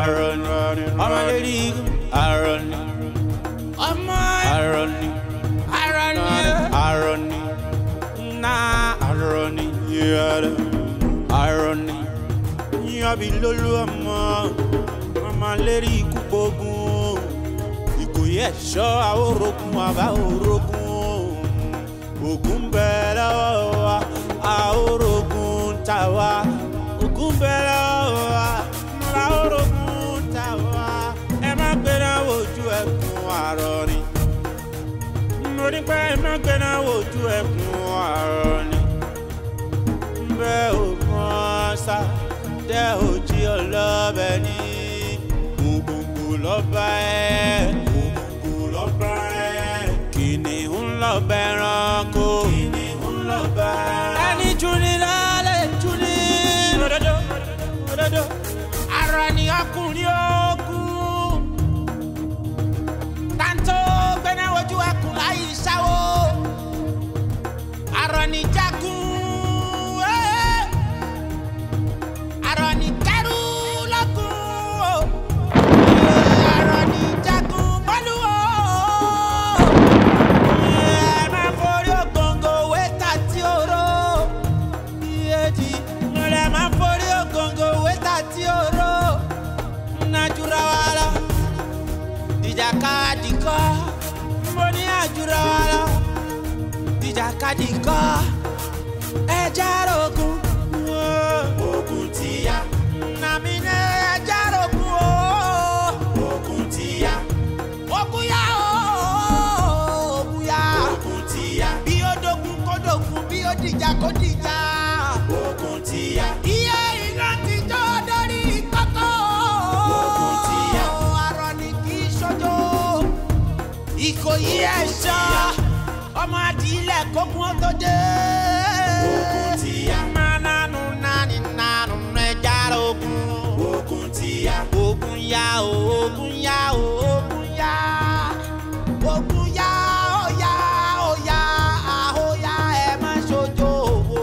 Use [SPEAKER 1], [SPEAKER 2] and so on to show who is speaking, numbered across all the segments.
[SPEAKER 1] Arọ̀ni ọmọ lérí arọ̀ni ọmọ arọ̀ni arọ̀ni arọ̀ni ná arọ̀ni arọ̀ni yọbi lólú ọmọ ọmọ lérí ikú gbógun Ìkòyí ẹ̀ṣọ́ àwòrógùn àbá òrógùn ògùn bẹ lọ́wọ́ wa àwòrógùn tà wá ògùn bẹ lọ́wọ́ wa àwòrógùn tà wá ẹ má gbéná wojú ẹkùn Àrọ̀ní mo ní pé ẹ má gbéná wojú ẹkùn Àrọ̀ní bẹ́ẹ̀ ò mọ̀ sá tẹ́ ò jí ọlọ́bẹ ní gbogbo lọ́ba ẹ̀ gbogbo lọ́ba ẹ̀ kìnìún lọ́ba ẹranko kìnìún lọ́ba ẹni juni lálẹ́ juni òdodo òdodo Àrọ̀ní ọkùnrin ogun tàǹtó gbẹ́nà wojú ẹkùn láyé sáwó Àrọ̀ní jagun. Àrọ̀ní kẹrù lọ́gùn o Àrọ̀ní jagun bọ́lú o ẹ máa forí ògóńgó wéta tí ó ró ìyèjì ẹ máa forí ògóńgó wéta tí ó ró nàjúra wa lọ ìjàkadì kọ́ mo ní àjúra wa lọ ìjàkadì kọ́ ẹ jẹ́ ogun. Ogun ti ya. Nàmí ní ẹja rogun o. Ogun ti ya. Ogun ya o. Ogun ya. Ogun ti ya. Bí ó dogun kó dogun, bí ó dìjà kó dìjà. Ogun ti ya. Iye iná ti jó dórí kókó. Ogun ti ya. Àrọ̀ní kì í ṣojo. Ìkòyí ẹ̀ṣọ́. Ọmọ adìlẹ̀ kókun ó tó dé. Ogun ti ya. Ogun ti ya. Ogun ya ogun ya ogun ya. Ogun ya oya oya oya ẹ má ṣojo owó.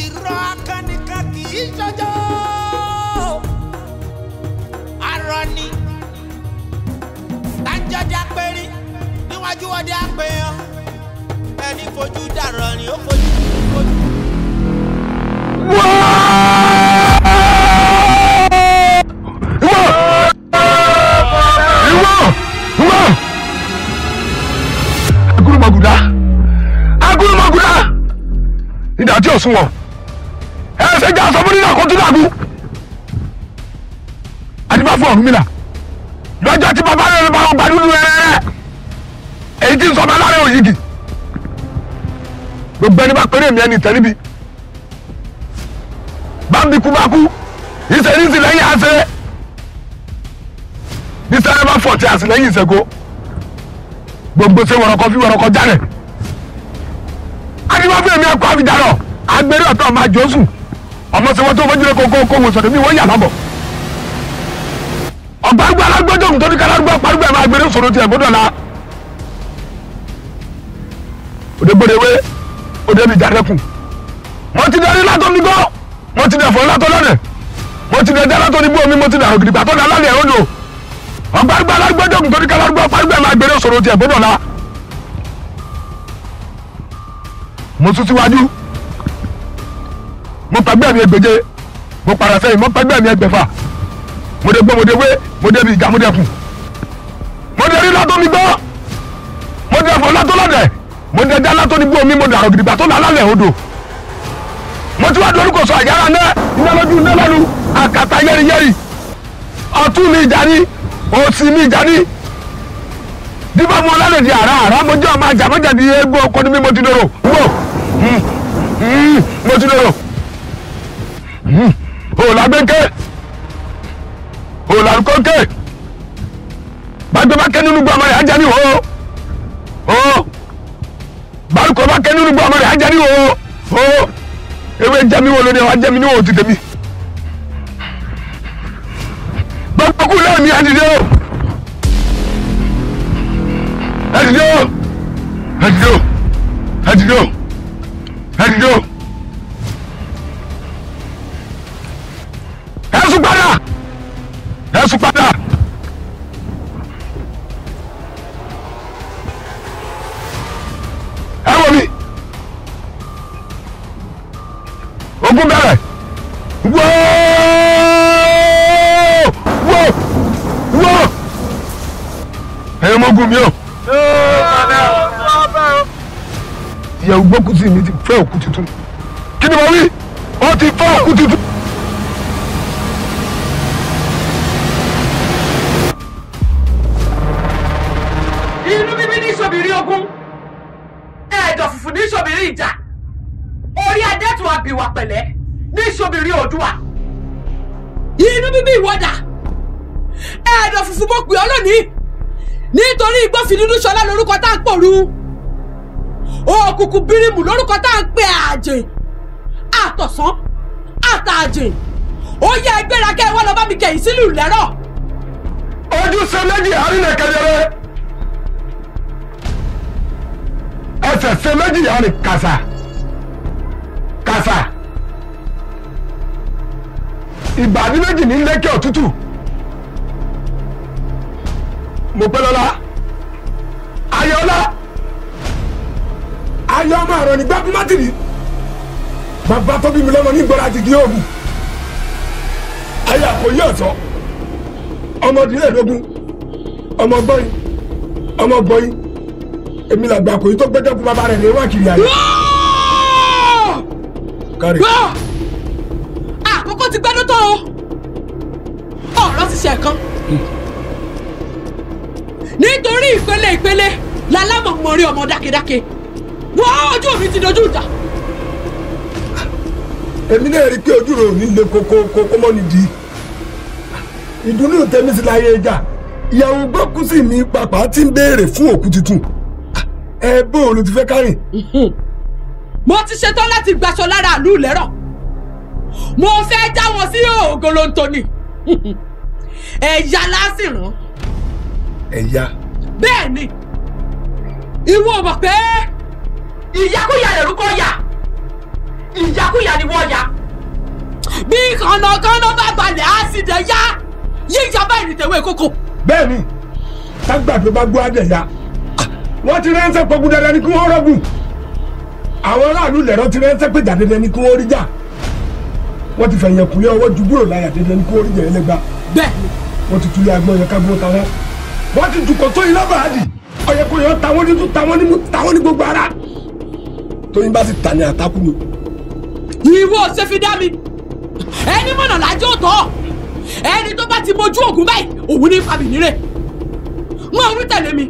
[SPEAKER 1] Irọ́ akánìkan kì í ṣojo. Àrọ̀ní tájọ́dé apẹ̀rín níwájú ọdẹ apẹ̀yàn. Ẹni fojú dàrọ̀ ni ó fojú fojú.
[SPEAKER 2] Ìdá tí ò sunwọ̀n ẹ ṣe jẹ́ aṣọ fún nínú àkótó dàgbù àdìbá fún Ọ̀rúnmìlà lọ́jọ́ tí bàbá rẹ̀ bá wọn gbàdúrú rẹ̀ èyí tí ń sọba lára òyìgì gbogbo ẹni bá péré mi ẹni tẹ̀lébi bá ń bí kú bá kú ìṣe ní sì lẹ́yìn àṣẹ bí sẹ́rẹ́ bá fọ̀ tí a sì lẹ́yìn ìṣẹ́go gbogbo ṣe wọ̀rọ̀kọ fi wọ̀rọ̀kọ jálẹ̀ adiwájú èmi ẹkọ àbíjà lọ agbèrè ọ̀tọ̀ ọmọ àjọsùn ọmọ sọ wọn tó fojú lé kókó kó wọn sọdọ mi wọn yà lábọ ọgbàgbọ alágbọjọ nítorí kálárúgbọ parúgbọ ẹ máa gbèrè sọ̀rọ̀ tiẹ̀ gbọ́dọ̀ la òdegbòdewé òdebìjàdẹkùn mo ti darí látọ mi gbọ́ mo ti dẹ̀fọ́ látọ lọ́nà mo ti dẹ̀dá látọ nígbó omi mo ti dàrú gidigba tó dà lálẹ́ odò ọgbàgbọ alágbọjọ nítorí kálárúgbọ parúgbọ ẹ máa gbèrè sọ̀rọ̀ tiẹ̀ gbọ́dọ̀ la. Mo sún síwájú mo pàgbẹ́ mi ẹgbẹ̀je mo padà sẹ́yìn mo pàgbẹ́ mi ẹgbẹ̀fà mo dé gbọ́ mo dé wé mo dé bi ìjà mo dẹkùn mo dé rí látọ́ mi gbọ́ mo dé ẹ̀fọ́ látọ́ lọ́dẹ̀ mo dé ẹja látọ́ ní bú omi mo dàrọ̀ gidigba tó lálẹ́ odò mo ti wá dorúkọ sọ àyàrá náà iná lójú iná lẹ́nu àkàtà yẹ́rìyẹ́rì ọ̀tún mi ìjà ní òsì mi ìjà ní dípò mo lálẹ́ di àrà àrà mo jẹ́ ọmọ àjàmọ́jáde egbò ọkọ ní mi mo ti dòrò wò mo ti dòrò òlàgbẹ́kẹ́ òlàkọ́kẹ́ gbàgbé bá kẹ́ nínú gbọ́ ọmọ rẹ̀ ajá ní o o bárúkọ bá kẹ́ nínú gbọ́ ọmọ rẹ̀ ajá ní o o ewé jẹ́mi wo lóní ọwọ́ jẹ́mi ní o ti tèmi gbogbo kú lẹ́ẹ̀mí adìde o ẹdìde o ẹdìde o ẹdìde o ẹdìde o ẹsùn padà. sùn padà. Ẹ wò mí, ogun bẹ̀rẹ̀. Wóó wóó wóó, ẹ̀yin ọmọ ogun mi o. Ìyàwó gbókùtì mi ti fẹ́ òkú tuntun. Kí ni mo wí? Ó ti fẹ́ òkú tuntun.
[SPEAKER 3] Inú bíbí ní ìṣòbìrí ogun, ẹ̀ẹ́dọ̀ fùfù ní ìṣòbìrí ìjà, orí adẹ́tù àbíwá pẹ̀lẹ́ ní ìṣòbìrí Oòduà. Inú bíbí ìwọ́dà, ẹ̀ẹ́dọ̀ fùfù mo pè ọ́ lónìí nítorí igbófin ṣọlá lórúkọ tá à ń pòru, òkùnkùn bírímù lórúkọ tá à ń pè àjìn, àtọ̀sán àtàjìn. Ó yẹ ẹgbẹ́ra kẹ́ ẹ wá lọ bá mi kẹ̀yìn sílùú lẹ́rọ̀.
[SPEAKER 2] Ojú ṣe méjì àárín kedere, ẹsẹ̀ ṣe méjì àárín kàṣà kàṣà, ìbàdí méjì ní lẹ́kẹ̀ òtútù. Mo pẹ́ lọ́la ayọ̀ọ́lá ayọ̀ ọmọ àrọ̀ ní gbákúmátìrì, bàbá tó bí mi lọ́mọ ní gbọ́dọ̀ àti kí òògùn ayé àkòyí ọ̀sọ́, ọmọdínlẹ́ẹ̀dógún, ọmọ gbọ́yìn, ọmọ gbọ́yìn, èmi làgbà àkòyí tó gbẹ́jọ́ fún bàbá rẹ̀ ní wákìrì ayé. Kárí.
[SPEAKER 3] Àkókò ti gbẹ́dún tó o, ọ̀rọ̀ ti ṣe kan nítorí ìpele ìpele lálámọ̀ mọ̀rí ọmọ dákedáke, wọ́n ojú mi ti dojú ìjà.
[SPEAKER 2] Èmi náà rí i pé ojú rẹ̀ ò ní le koko koko mọ́ nídìí. Ìdùnnú tèmi sì láyé ẹja. Ìyàwó gbọ́kú sí mi pàpà tí ń béèrè fún òkú tuntun. Ẹ bó o ló ti fẹ́ kárìn.
[SPEAKER 3] Mo ti ṣetán láti gbaṣọ lára àlú lẹ́rọ̀. Mo fẹ́ já wọn sí ògolonto ni. Ẹ̀yà lásìrán.
[SPEAKER 2] Ẹ̀yà.
[SPEAKER 3] Bẹ́ẹ̀ ni, ìwọ mọ̀ pé ìyákúyà lẹ̀rú kọ́ yà, ìyákúyà ni wọ́n yà. Bí kànákànná bá balẹ̀ á sì dẹ̀ yá, yíyá báyìí ní tẹ̀wé kókó.
[SPEAKER 2] Bẹ́ẹ̀ni, tágbàdo bá gbọ́ adẹ̀ ya, wọ́n ti ránṣẹ́ pọ̀gùn dandan ni kí wọ́n rọ́gùn. Àwọn aráàlú lẹ̀rọ ti ránṣẹ́ pé dandan ni kí wọ́n rí jà. Wọ́n ti fẹ̀yìn ẹ̀kúnlẹ̀ ọwọ́ ju búrò láyà dandan ni kí wọ́n rí jà ẹlẹ́gba.
[SPEAKER 3] Bẹ́ẹ̀ni.
[SPEAKER 2] Wọ́n ti túlẹ̀ agbọ́n yẹn kágbọ́n ta wọ́n. Wọ́n ti jùkọ̀ tó iná bàádì. Ọ̀yẹ̀kọ̀ yẹn ta wọ́n nínú, ta wọ́n nímú, ta wọ́n ní gbogbo ara. Tóyin bá sì ta ni àtakú ni.
[SPEAKER 3] Ìwọ ṣe fi dá mi. Ẹni mọ̀nà lájọ́ tọ́. Ẹni tó bá ti mojú ògùn báyìí, òun ní fàbí nírè. Mọ orí tẹ̀lé mi.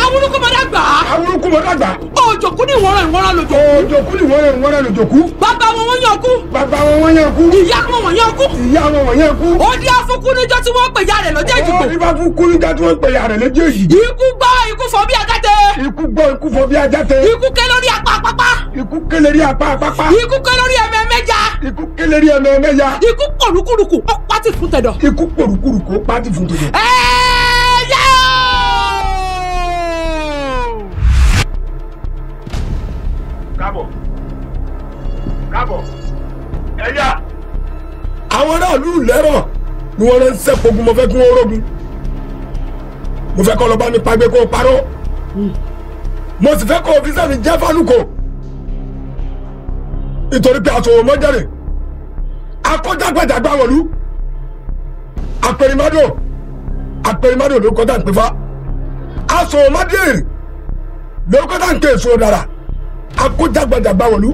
[SPEAKER 3] Awúrúkú mọ dàgbà.
[SPEAKER 2] Awúrúkú mọ dàgbà.
[SPEAKER 3] Òjòkú ní ìwọ́rọ̀ ìwọ́rọ̀ lòjòkú.
[SPEAKER 2] Òjòkú ní ìwọ́rọ̀ ìwọ́rọ̀ lòjòkú.
[SPEAKER 3] Bàbá wọn wọ́n yàn kú.
[SPEAKER 2] Bàbá wọn wọ́n yàn kú.
[SPEAKER 3] Ìyá wọn wọ́n yàn kú.
[SPEAKER 2] Ìyá wọn wọ́n yàn kú.
[SPEAKER 3] Ó dí afúnkú níjọ́ tí wọ́n pè ya rẹ̀ lọ́jọ́ ìdìbò.
[SPEAKER 2] Ó dí afúnkú níjọ́ tí wọ́n pè ya rẹ̀ lọ́jọ́ ìdìbò.
[SPEAKER 3] Ikú gbọ́ ikú fọ́ bí ajáte.
[SPEAKER 2] Ikú gbọ́ ikú fọ́ bí ajáte.
[SPEAKER 3] Ikú ké lórí apá pápá.
[SPEAKER 2] Ikú ké lórí apá pápá.
[SPEAKER 3] Ikú ké lórí ẹmẹ mẹ́ja.
[SPEAKER 2] Ikú ké lórí ẹmẹ mẹ́ja.
[SPEAKER 3] Ikú pòrúkúrùkù ó pátì fún tẹ̀dọ̀.
[SPEAKER 2] Ikú pòrúkúrùkù ó pátì fún tẹ̀dọ̀.
[SPEAKER 3] Ẹ̀ẹ́yẹ́
[SPEAKER 2] Káàbọ̀ káàbọ̀ ẹ̀yà. Àwọn aráàlú lẹ́rọ̀ ni wọ́n ránṣẹ́ pogun, mo fẹ́ kí wọ́n rógun. Mo fẹ́ kọ́ lọ bá mi pagbe kó o parọ́. Mo sì fẹ́ kó o fi sẹ́mi jẹ́ fálùkò. Nítorí pé aṣòwò mọ́jẹ̀rẹ̀ akọ́jàgbàjàgbà wọ̀lú. Àpèrìmádò àpèrìmádò ló kọjá ń pè fa. Aṣòwò mọ́jẹ̀rẹ̀ ló kọjá ń ké èso dára. Akọ́jàgbàjàgbà wọ̀lú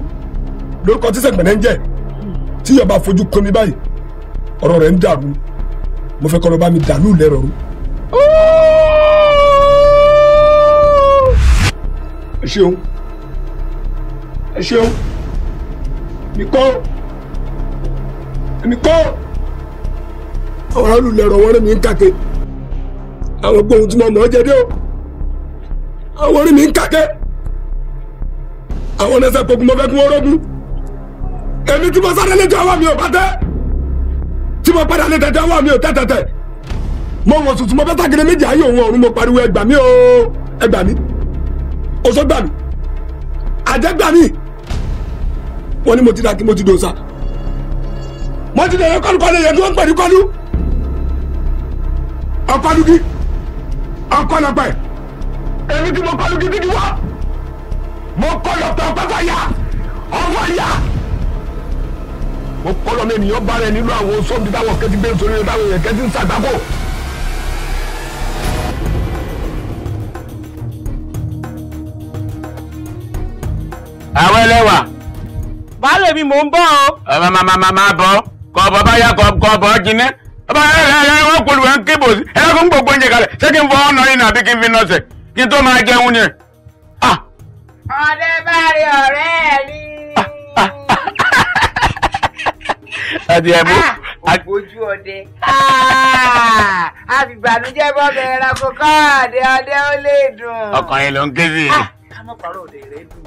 [SPEAKER 2] lórúkọ tí sẹ̀gbẹ̀nẹ̀ ń jẹ́. Tí yọba fojú kan mi báyìí, ọ̀rọ̀ rẹ̀ ń dàrú. Mo fẹ́ kọ́ lọ bá mi dàlú lẹ́rọ̀ rú. Ẹ ṣeun, ẹ ṣeun. Mi kọ́, èmi kọ́. Àwọn aráàlú lẹ́rọ̀ wọ́n rí mi ń kàké. Àwọn gbóhùn tí mo mọ̀ ọ́ jẹ́ dé o. Àwọn rí mi ń kàké. Àwọn ẹsẹ̀ pogun, mo fẹ́ kí wọ́n rógun. Èmi tí mo sáré lẹ́jọ́ àwọn mi ò bá tẹ́. Tí mo padà lé tẹ̀tẹ̀ àwọn mi ò tẹ́tẹ̀tẹ̀. Mo wọ̀ sùsù mo fẹ́ ságere méjì ayé òun ọ̀run, mo pariwo ẹgbà mí o, ẹgbà mí. Oṣó gbà mí, àjẹ́ gbà mí. Wọ́n ní mo ti dà kí mo ti dòòsà. Mo ti dẹ̀rẹ̀ kọlùkọlù yẹn tí wọ́n ń pè ní kọlù. Ọkọlùkí ọkọlọpẹ èmi tí mo kọlùkí dídí wá mo kọlọpẹ ọpẹfà yá ọfà yá. Mo kọlọmọ ènìyàn bá rẹ nínú àwọn sóbi táwọn kẹtí gbé nítorí táwọn èèyàn kẹtí ń sàgbákò.
[SPEAKER 4] Àwọn ẹlẹ́wà.
[SPEAKER 3] Baálé mi mò ń bọ̀ o.
[SPEAKER 4] Ẹ má bọ̀ kọ́ ọ̀bọ̀ bá yá kọ́ ọ̀bọ̀ jiná. Ọba ẹ ẹ wọ́n polú ẹ̀ ń kébò sí ẹ lọ́kùn gbogbo oúnjẹ kalẹ̀ ṣé kí n fọ ọ̀nà yìí nàbí kí n fi nọ́ọ̀sẹ̀ kí n tó máa jẹun ni.
[SPEAKER 3] Ọdẹ bá rí ọ̀rẹ́ mi.
[SPEAKER 4] Àti ẹ̀ mú.
[SPEAKER 3] Ògbójú ọdẹ. Àfìbànújẹ́ bọ́ bẹ̀rẹ̀ ẹranko káàdé ọdẹ ó lè dùn.
[SPEAKER 4] Ọkùnrin ló ń ké sí i.
[SPEAKER 3] Ká mọ̀ pàrọ̀ ọdẹ rẹ̀ dùn.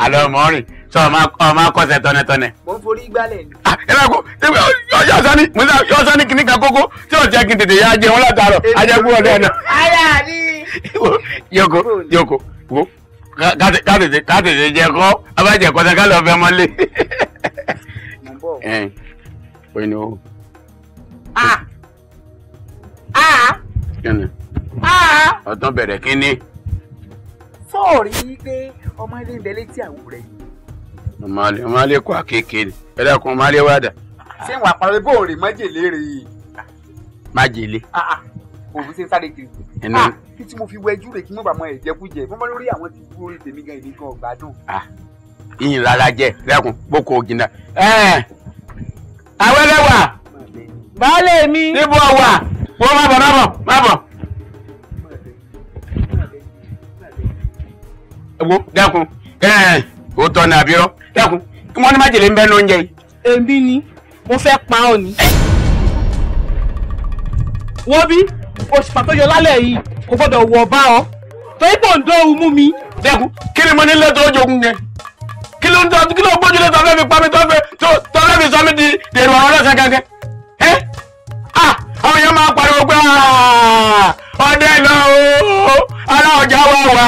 [SPEAKER 4] Àlọ́ ọmọ rìn sọ ọmọ akọ́sẹ̀ tọ́nẹ́tọ́nẹ́.
[SPEAKER 3] Mo ń forí gbálẹ̀ ni.
[SPEAKER 4] Ẹ bá kó yọ sani kìíní kan kókó tí ò jẹ́ kí n tètè yá jẹun látàárọ̀ ajẹ́kú ọ̀dẹ́ náà.
[SPEAKER 3] Ara mi.
[SPEAKER 4] Yoko yoko wo ká tètè jẹ kọ́ abájẹ kọ́sẹ̀ ká lọ fẹ́ mọ́lé.
[SPEAKER 3] Mo ń bọ̀.
[SPEAKER 4] Ẹ ẹ ní o. Kíni? Ọ̀tún bẹ̀rẹ̀ kíni?
[SPEAKER 3] Sọ̀rí pé ọmọ ilé ń bẹ létí àwọ̀ rẹ̀ yìí.
[SPEAKER 4] Ọmọ alẹ́ kọ́ àkékèé ni ẹ dákun ọmọ alẹ́ wá dà.
[SPEAKER 3] Ṣé wàá parí bó rè májèlé rè é?
[SPEAKER 4] Májèlé.
[SPEAKER 3] Òun ṣe ń sáré kiri. Kí tí mo fi wẹjú rè kí mo bá mọ ẹ̀jẹ̀kújẹ mo bá lórí àwọn tí kú orí tèmi gan èmi gan ọ̀gbádùn.
[SPEAKER 4] Ìyìn rárá jẹ dákun boko ògìnà. Awẹ́lẹ́wà.
[SPEAKER 3] Baálé mi.
[SPEAKER 4] Níbo wà? Wọ́n má bọ̀ má bọ̀ má bọ̀. Wo dákun òótọ́ ni àbírọ́ dákun wọ́n ní májèlé ń bẹ́ ní oúnjẹ yìí.
[SPEAKER 3] Èmi ni mo fẹ́ pa ọ́ ni. Wọ́n bí òṣùpá tó yọ lálẹ́ yìí kò gbọ́dọ̀ wọ̀ bá ọ torí pò ń dó ohun mú mi.
[SPEAKER 4] Dákun kí ni mo ní lẹ́tọ̀ ojogun yẹn kí ló ń tọ́ kí ló ń gbójú lẹ́tọ̀ fẹ́ fi pa mi tó fẹ́ fi sọ mí di dèrò ọ̀rọ̀ lọ́sẹ̀ kankan. Àwọn èèyàn máa pariwo pé ọdẹ lọ ooo ará ọjà wà wá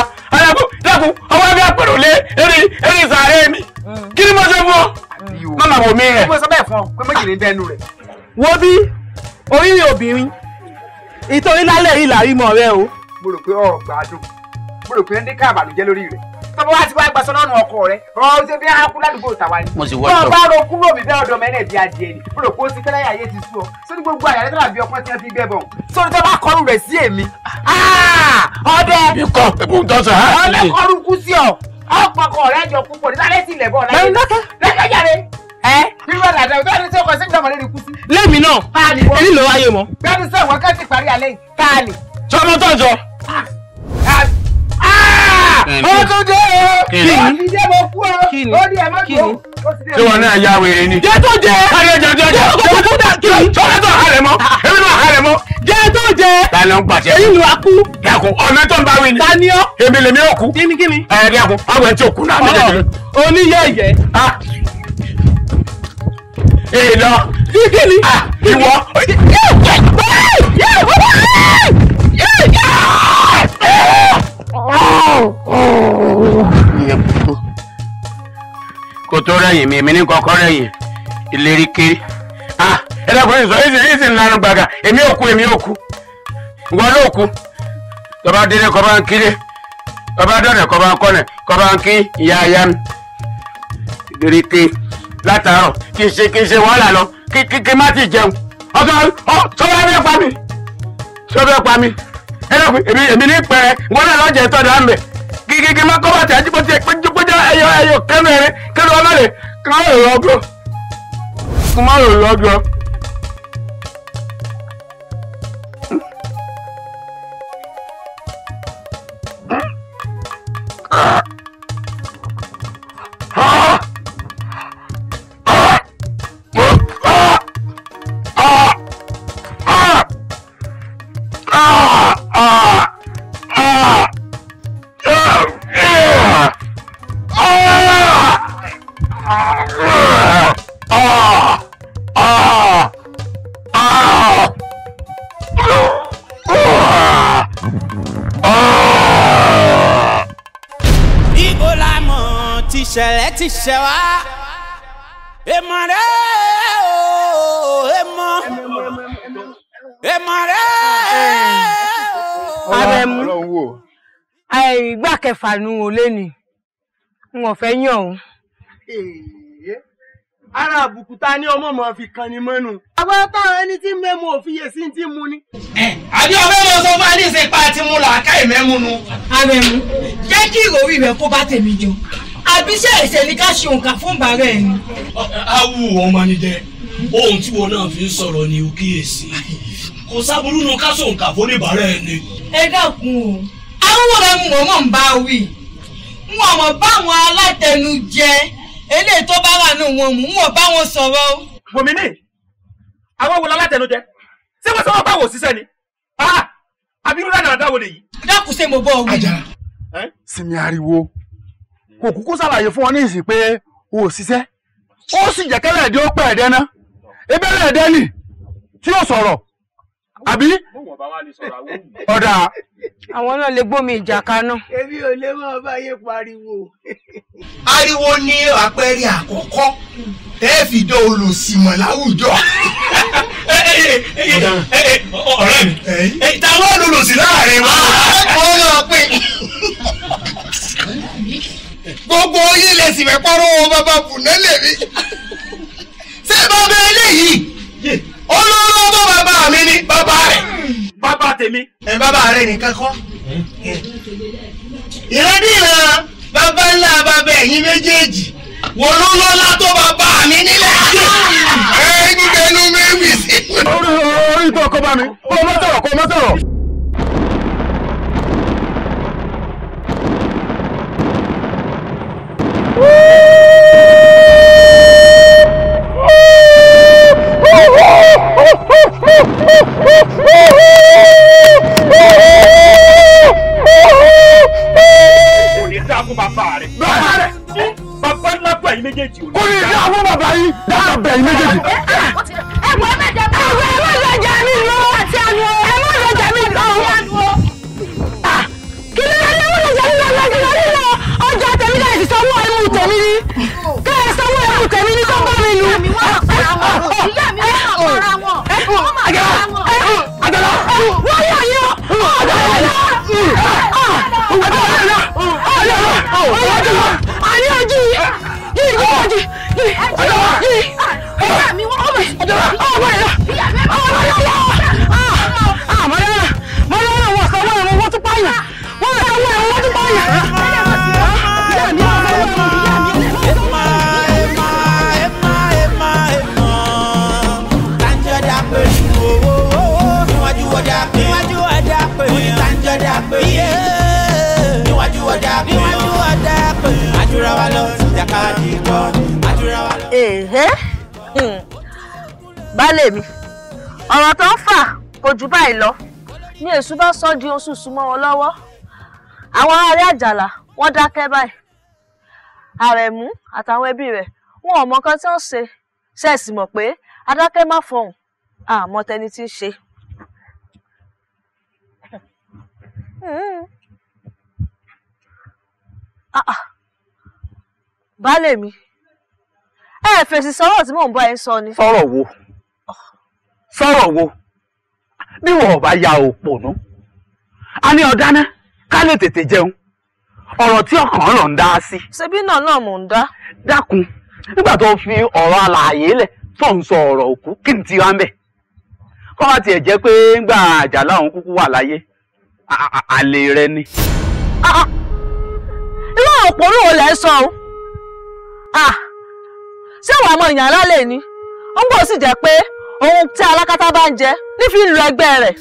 [SPEAKER 4] dákun ọwọ́ ẹgbẹ́ pẹ̀lú lé eré sàárẹ̀ mi kí ni mo ṣe fún ọ má mà wò mí rẹ̀.
[SPEAKER 3] Mo sọ bẹ́ẹ̀ fún ọ pé méjì ní bẹ́ẹ̀ nù rẹ̀. Wo bí oríire obìnrin ìtorí lálẹ́ yìí làrí mọ̀ rẹ o. Mo rò pé ọ gbádùn mo rò pé ń dín káàbànújẹ́ lórí rẹ̀ tọ́pọ̀ wá ti wá gbaṣọ lọ́rùn ọkọ rẹ̀ ọ̀rọ̀ ṣe bí akú ládùúgbò tàwa ni.
[SPEAKER 4] Mo sì wọ́
[SPEAKER 3] tọ́ bá ro kúrò mi bẹ́ẹ̀ ọ̀dọ̀ mẹ́lẹ̀ bí adìẹ ni mo rò pé ó ti fẹ́lẹ́ ayé ti sú ọ sórí gbogbo àyà rẹ tó dàbí ọpọ́n tí wọ́n fi gbẹ́ bọ̀ sórí tó bá kọrù rẹ̀ sí èmi. Ọdẹ
[SPEAKER 4] ikọ̀ ìbùn tó sọ.
[SPEAKER 3] Ọdẹ kọrù kú sí ọ ọ̀pọ̀kọ̀ rẹ jọ púpọ̀ ní sáré sí ilẹ̀ bọ̀ láyé lẹ́kẹ̀jáde ẹ rírọ̀ dàda tó ẹni tí ó kọ sí ìjọba lórí kú sí. Lémi náà èyí ló wáyé mọ́. Gbẹ́ni sọ̀wọ́n kẹ́sì parí alẹ́ yìí káàlì.
[SPEAKER 4] Sọmọ tó sọ.
[SPEAKER 3] Ó tún dé o ó ti dé mo kú o ó ní ẹ má gbó.
[SPEAKER 4] Ṣé wọn náà ya wèrè ni.
[SPEAKER 3] Jẹ́ tó jẹ.
[SPEAKER 4] Káyọ̀ jẹ jẹ jẹ. Sọ́dọ̀ tó halẹ̀ mọ́ èmi náà halẹ̀ mọ́.
[SPEAKER 3] Jẹ́ tó jẹ.
[SPEAKER 4] Ta ló ń pàṣẹ.
[SPEAKER 3] Èyí ló wá kú.
[SPEAKER 4] Dákun ọ̀nà tó ń bá wí ni.
[SPEAKER 3] Ta ni ọ́.
[SPEAKER 4] Èmi lèmi ò kú.
[SPEAKER 3] Kíni kíni.
[SPEAKER 4] Ẹ dákun àwọn ẹ̀ tí ò kú náà méjèèjì.
[SPEAKER 3] Oníyẹ̀yẹ̀.
[SPEAKER 4] Èè lọ.
[SPEAKER 3] Kíni.
[SPEAKER 4] Ìwọ. Kò tó rẹ̀yìn mi èmi ní kọ́kọ́ rẹ̀yìn ìlérí kiri ẹ dákun ìsọ ìsìn ńlanu gbàgà èmi ò kú èmi ò kú ìwọ ló kú tọba délé kọba ń kiri tọba dọ̀nà kọba ń kọ́nà kọba ń kí ìyá ìyá mi ìlérí kiri látàárọ̀ kí n ṣe wàhálà lọ kí má ti jẹun ọtọ sọba bẹ́ẹ̀ pa mi sọba bẹ́ẹ̀ pa mi ẹ dákun èmi ní pẹrẹ ìwọ náà lọ́jẹ̀ tọ́jú àmì kí má kọ́ bàtà ẹjí bọ́tí ẹ̀pẹ́jọ́ ẹyọ ẹyọ kẹ́mẹ́rin kẹ́lú ọmọ rẹ̀ kí má lò lọ́gbọ́ kí má lò lọ́gbọ́.
[SPEAKER 1] Ibo la mọ̀ tí ṣẹlẹ̀ ti ṣẹ̀ wá. Èmọ̀ rẹ̀. Èmọ̀ rẹ̀.
[SPEAKER 3] Àrẹ̀mú ìgbà kẹfà nu ò lé ní n ò fẹ́ yàn o.
[SPEAKER 5] Ara àbùkù ta ni ọmọ mọ̀ fi kan ni mọ́nu. Àwọn táwọn ẹni tí mẹ́mu ò fi yè sí ti mú ni.
[SPEAKER 6] Àbí ọbẹ̀ mọ sọ fún Adéṣe pa ti mú làákà ìmẹ́mu nu.
[SPEAKER 7] Àrẹ̀mú jẹ́ kí ìròrí rẹ̀ kó bá tèmi jọ. Àbí ṣe ẹ̀ṣẹ̀ ni ká ṣe òǹkà fún bàárẹ̀ ẹ̀ ni.
[SPEAKER 6] Awu ọmọ ni dẹ, ohun tí wọn náà fi ń sọ̀rọ̀ ni o kíyèsí. Kò sábúrú nu ká ṣòǹkà fún oníbàárẹ̀ ẹ̀ ni.
[SPEAKER 7] Ẹ dákun o, àwọn ọ̀rẹ́ mu mọ̀ ń bá wí. N ò mọ̀ báwọn alátẹnujẹ eléyìí tó bá wà nù wọn mú wọn bá wọn sọ̀rọ̀ o.
[SPEAKER 8] Wòmí ní àwọn wo lálátẹnujẹ ṣé wọ́n sọ wọ́n bá wò ṣiṣẹ́ ni àbí irú dáadáa wo lè yí.
[SPEAKER 7] Dákun ṣe mo bọ́ ọ wí.
[SPEAKER 2] Àjàrà sinmi ariwo kò kúkú ṣàlàyé fún ọ ní ìsìn pé o ò ṣiṣẹ́ ó sì jẹ́ kẹ́lẹ́ ẹ̀dẹ́ ó pẹ́ ẹ̀dẹ́ ná ebẹ́lẹ̀ ẹ̀dẹ́ nì tí yóò sọ̀rọ̀ àbí ọ̀dà.
[SPEAKER 3] Àwọn náà lè gbómi ìjà kaná.
[SPEAKER 5] Èmi ò lè máa bá yé pariwo.
[SPEAKER 6] Ariwo ní àpẹẹrẹ àkọ́kọ́ tẹ́ fi dán olùsìmọ̀ láwùjọ. Ọ̀rẹ́ mi, táwọn olùsì láàrin wa.
[SPEAKER 9] Ó lọ pé gbogbo yín lè sì fẹ́ pọ́nrọ́ bàbá bùnà lèmi. Ṣé bàbá eléyìí? Olólùbọ̀ bàbá mi ni bàbá rẹ̀.
[SPEAKER 8] Bàbá tèmi.
[SPEAKER 9] Ẹ bàbá rẹ̀ nìkan kọ́. Ìrandíran bàbá ńlá bàbá ẹ̀yin méjèèjì wọ́n ló lọ́lá tó bàbá mi nílẹ̀. Ẹ gbígbẹ́nu méwì sí.
[SPEAKER 2] Orí tó kọ́ bá mi, kó o má sọ̀rọ̀, kó o má sọ̀rọ̀.
[SPEAKER 8] Kò ní dá fún bàbá rẹ̀. Bàbá rẹ̀. Bàbá ńlá bọ̀ ẹ̀yin méjèèjì.
[SPEAKER 2] Kò ní dá fún bàbá yín, dábàá bẹ̀ ẹ̀yin méjèèjì.
[SPEAKER 3] Ẹ̀wọ̀n ẹ̀mẹ̀jẹ̀ mi lọ. Ẹ̀wọ̀n ẹ̀mẹ̀jẹ̀ mi lọ. Àti àná. Ẹ̀mẹ̀jẹ̀ mi lọ. Kí ló dé? Ẹ̀mẹ̀jẹ̀ mi lọ. Ẹ̀mẹ̀jẹ̀ mi lọ. Ọjà tèmi náà ti sanwó ẹ̀mú tèmi ni. Kẹ́ ẹ sanwó ẹ̀mú tèmi ni tó bá mi lù.
[SPEAKER 10] Ìyá mi wọ́n para wọn. Ìyá mi wọ́n para wọn. Wọ́n máa para wọn.
[SPEAKER 2] Àjàlá.
[SPEAKER 3] Wọ́n yà yín o.
[SPEAKER 2] Àjàlá. Àjàlá. Àjàlá.
[SPEAKER 3] Àní ojú yìí. Yìí kò wọ́n jì. Yìí. Yìí.
[SPEAKER 10] Ìyá mi wọ́n.
[SPEAKER 3] Àjàlá. Ọmọ yẹn. Ọmọ yẹn. Mọ̀lẹ́rà. Mọ̀lẹ́rà wọ̀ sanwó ẹ̀wọ̀n wọ́n tún pààyàn. Wọ́n sanwó ẹ̀wọ̀n wọ́n tún pààyàn. Ìyá mi wọ́n sanwó ẹ̀wọ̀n. Baálé mi, ọ̀rọ̀ tó ń fà kò jù báyìí lọ ní èṣù bá sọ di oṣù súnmọ́ wọn lọ́wọ́. Àwọn ará Àjàlá wọ́n dákẹ́ báyìí. Àrẹ̀mú àtàwọn ẹbí rẹ̀ wọn ò mọ nǹkan tí wọ́n ṣe, ṣe sì mọ̀ pé adákẹ́ má fọhùn àmọ́ tẹni tí ń ṣe. Baálé mi, ẹ fèsì sọ̀rọ̀ tí mò ń bá ẹ sọ ni.
[SPEAKER 11] Sọ̀rọ̀ wo? Sọ̀rọ̀ wo? Bí wọn ò bá ya òpònú, a ní ọ̀dáná ká lè tètè jẹun. Ọ̀rọ̀ tí ọkàn rọ̀ ń dá sí.
[SPEAKER 3] Ṣebí náà náà mò ń dá.
[SPEAKER 11] Dákun, nígbà tó fi ọ̀rọ̀ alààyè lẹ̀ tó ń sọ ọ̀rọ̀ òkú kí n ti wá ń bẹ̀. Kọ́ bá tiẹ̀ jẹ́ pé ńgbà Àjàlá òun kúkú wà láyé, àlè rẹ ni.
[SPEAKER 3] Irú òpònú wo lẹ̀ ń sọ o? Ṣé wàá mọ ìyàn alálẹ̀ ni? Ó ń gbọ́ sì jẹ́ pé ohun tí alákatá bá ń jẹ nífi ń lu ẹgbẹ́ rẹ̀.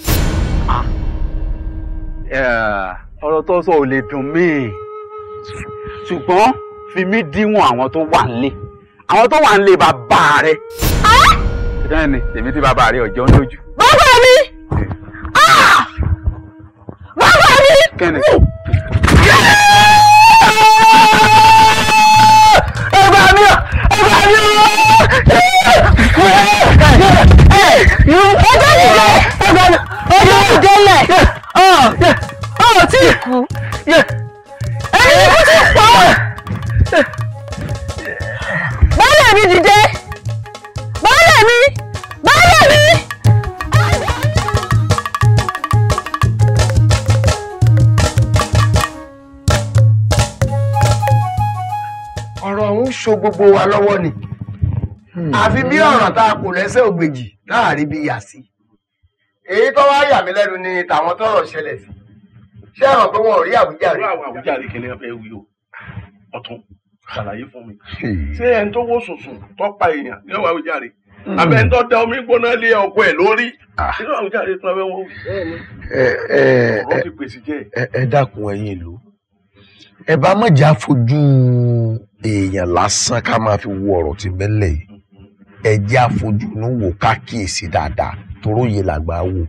[SPEAKER 11] Ọ̀rọ̀ tó sọ ò lè dùn mí, ṣùgbọ́n fi mí díwọ̀n àwọn tó wà nílé, àwọn tó wà nílé bàbá rẹ̀. Bẹ́ẹ̀ ni èmi tí bàbá rẹ̀ ọ̀jọ́ ń lójú.
[SPEAKER 3] Bàbá mi! Bàbá mi!
[SPEAKER 11] Kẹ́ni.
[SPEAKER 3] Ẹ̀bà mi ò! Ẹ̀bà mi ò! Ọjọ́ ìdílé! Ọjọ́ ìdílé! Ọ̀ tí ì kú. Ẹni kú ti pọ̀. Baálé mi dìde! Baálé mi! Baálé mi!
[SPEAKER 9] so gbogbo wa lọ́wọ́ ni. Àfi bí ọ̀ràn tá a kò lẹ́sẹ̀ ògbèjì láàrin bí yà sí. Èyí tó wá yà mí lẹ́nu ni tàwọn tọ́rọ̀ ṣẹlẹ̀ sí. Ṣé àwọn pé wọn ò rí àwíjàre.
[SPEAKER 12] Àwọn àwíjàre kìnìún fẹ́ wí o. Ọ̀tún ṣàlàyé fún mi. Ṣé ẹni tó wó sùnsùn tó pa èèyàn ní ọwọ́ àwíjàre? Àbẹ ẹni tó da omi gbóná lé ọkọ ẹ̀ lórí. Nínú àwíjàre tó abẹ́ wọn wí. Ọ̀rọ̀ ti pèsè jẹ́.
[SPEAKER 13] Ẹ dákun ẹ̀yin ìlú. Ẹ bá má jà fojú èèyàn lásán ká máa fi wo ọ̀rọ̀ tí bẹ́lẹ̀ yìí. Ẹ jẹ́ àfojú inú wò ká kíyèsí dáadáa toró yẹ làgbà wò.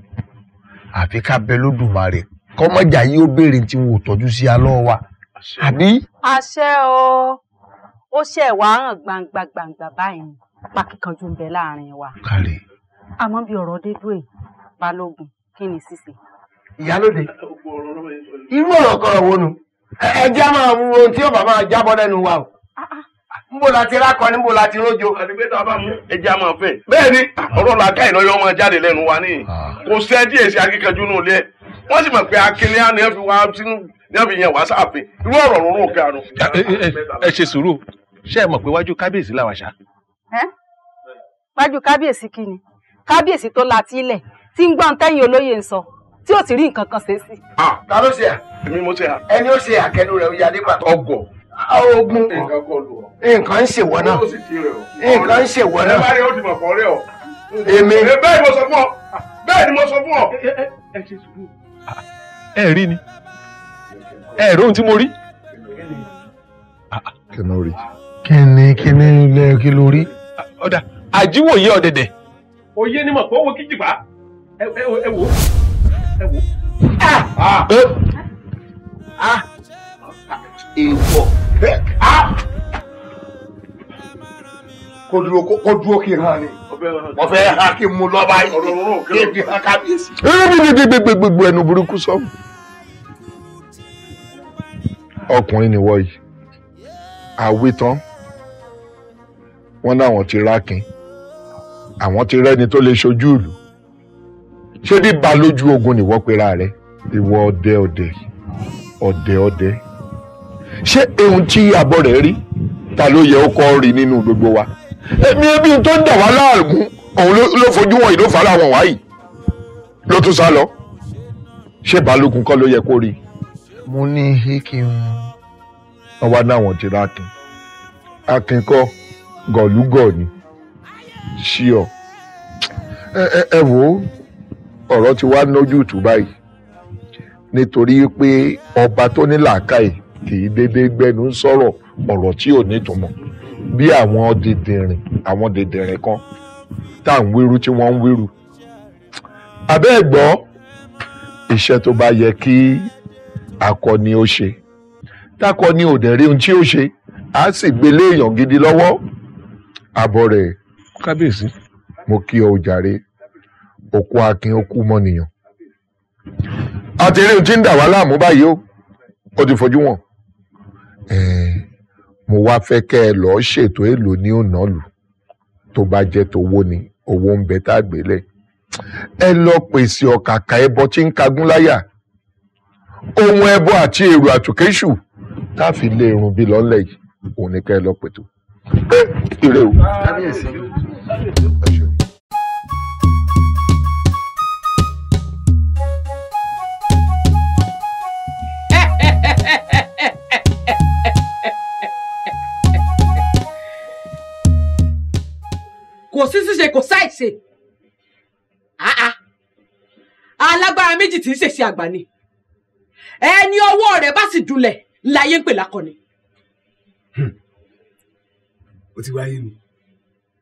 [SPEAKER 13] Àfi ká bẹ Lódùmarè kọ́mọ́jà yìí ó béèrè tí wọn ò tọ́jú sí alọ́ wa. Àbí.
[SPEAKER 10] Àṣẹ o, ó ṣe wàá hàn gbangba gbangba báyìí pákíkanjú ń bẹ láàrin wa.
[SPEAKER 13] Kálẹ̀.
[SPEAKER 10] Àmọ́ bí ọ̀rọ̀ dé dúró yìí, Balógun, kí ni ṣíṣe?
[SPEAKER 9] Ìyálóde, irú ọ̀rọ̀ kọ̀rọ̀ wo nu? Ẹ jẹ́ máa wo ohun tí ọba máa jábọ́ lẹ́nu wa o. Níbo la ti rákọ, níbo la ti rójo.
[SPEAKER 12] Àti pé tá a bá mú ẹja máa fẹ́. Bẹ́ẹ̀ ni ọ̀rọ̀ làákà ìlọ́yọ̀ máa jáde lẹ́nu wa ní. Kò sẹ́ díẹ̀ sí akíkanjú nù lé. Wọ́n sì mọ̀ pé akíní á ní ẹ fi wá sínú ní ẹ fi yẹn wá sáàfin. Irú ọ̀rọ̀ rúnrún òkè àrùn.
[SPEAKER 8] Ẹ ṣe sùúrù, ṣé ẹ mọ̀ pé wájú kábíyèsí làwà ṣá?
[SPEAKER 10] Wájú kábíyèsí kí ni? Kábíyèsí tó la tílẹ̀ tí ń gbọ́n tẹ́yìn olóyè ń sọ tí ò sì rí nǹkan kan ṣe sí.
[SPEAKER 9] Ta ló ṣe à?
[SPEAKER 12] Èmi mo ṣe à.
[SPEAKER 9] Ẹni ó ṣe àkẹnu rẹ̀ ó yadé pàtó.
[SPEAKER 12] Ọgọ̀.
[SPEAKER 9] Ogun. Nǹkan ń ṣèwọ náà. Nǹkan ń ṣèwọ náà.
[SPEAKER 12] Ẹ bá rí ó ti mọ̀ pọ̀ rẹ̀ ọ́.
[SPEAKER 9] Èmi.
[SPEAKER 12] Bẹ́ẹ̀ ni mo sọ fún ọ. Bẹ́ẹ̀ ni mo sọ fún ọ.
[SPEAKER 8] Ẹ ṣe sùúrù. Ẹ rí ni. Ẹ rí ohun tí mo rí.
[SPEAKER 2] Kí ló rí?
[SPEAKER 13] Kí ni ilé kí ló rí?
[SPEAKER 8] Ọ̀dà àjíwòye ọ̀dẹ̀dẹ̀. Oyé ni mọ̀ pé owó kíjìpá. Ẹ wò ó. Ẹ wò ó.
[SPEAKER 9] Èèwọ̀. Kó dúró kí n hàn ni. Mo fẹ́ hàn kí n mú lọ báyìí. Kí n fi hàn kábíyèsí.
[SPEAKER 2] Gbogbo ẹnu burúkú sọ. Ọkùnrin ni wọ́ yìí. Àwí tán. Wọ́n láwọn ti rákin. Àwọn ti rẹ́ni tó lè ṣojú ìlú. Ṣé bí ba lójú ogun ni wọ́n pera rẹ̀? Ìwọ ọdẹ ọdẹ ọdẹ ọdẹ. Ṣé ohun tí abọ́ rẹ̀ rí ta ló yẹ ó kọ́ rí nínú gbogbo wa? Èmi ebi tó ń dà wá láàmú òun ló fojú wọn yìí ló fara wọn wáyìí ló tún sá lọ. Ṣé Balógun kọ́ ló yẹ kó rí?
[SPEAKER 13] Mo ní kí n.
[SPEAKER 2] Wọ́n wá náwọn ti rákin. Akin kọ́ gọ̀lúgọ̀ ni. Ṣíọ. Ẹ wò ó, ọ̀rọ̀ ti wá lójú ìtú báyìí nítorí pé ọba tó ní làákàyè kì í dédé gbẹnu sọ̀rọ̀ ọ̀rọ̀ tí ò nítumọ̀ bí àwọn dìndìnrìn kan tá à ń wíru tí wọ́n ń wíru. Abẹ́ ẹ̀ gbọ́, iṣẹ́ tó bá yẹ kí akọni ó ṣe tákọni ò dẹ̀ rí ohun tí ó ṣe á sì gbélé èèyàn gidi lọ́wọ́. Àbọ̀ rẹ̀
[SPEAKER 8] kábíyèsí,
[SPEAKER 2] mo kí ọ jàre, òkú akin ó kú mọ́nìyàn. Àti eré tí ń dà wá láàmú báyìí ó ti fojú wọn. Mo wá fẹ́ kẹ́ ẹ lọ́ọ́ ṣètò èlò ní ọ̀nà lù tó bá jẹ́ tówó ni owó ń bẹ tá a gbélé. Ẹ lọ pèsè ọ̀kàkà ẹbọ tí ń kagún láyà, ohun ẹbọ àti èrò àtùkéṣù tá a fi lé irun bí lọ́lẹ̀ yìí, òun ni kẹ́ ẹ lọ pètò. Ire o.
[SPEAKER 9] Kábíyèsí.
[SPEAKER 3] Kò sí ṣíṣe kò sáìṣe. Alágbára méjì tí ń ṣèṣe àgbà ni. Ẹni ọwọ́ rẹ̀ bá sì dúnlẹ̀ láyé ń pè lákọni.
[SPEAKER 14] Ó ti wáyé mi.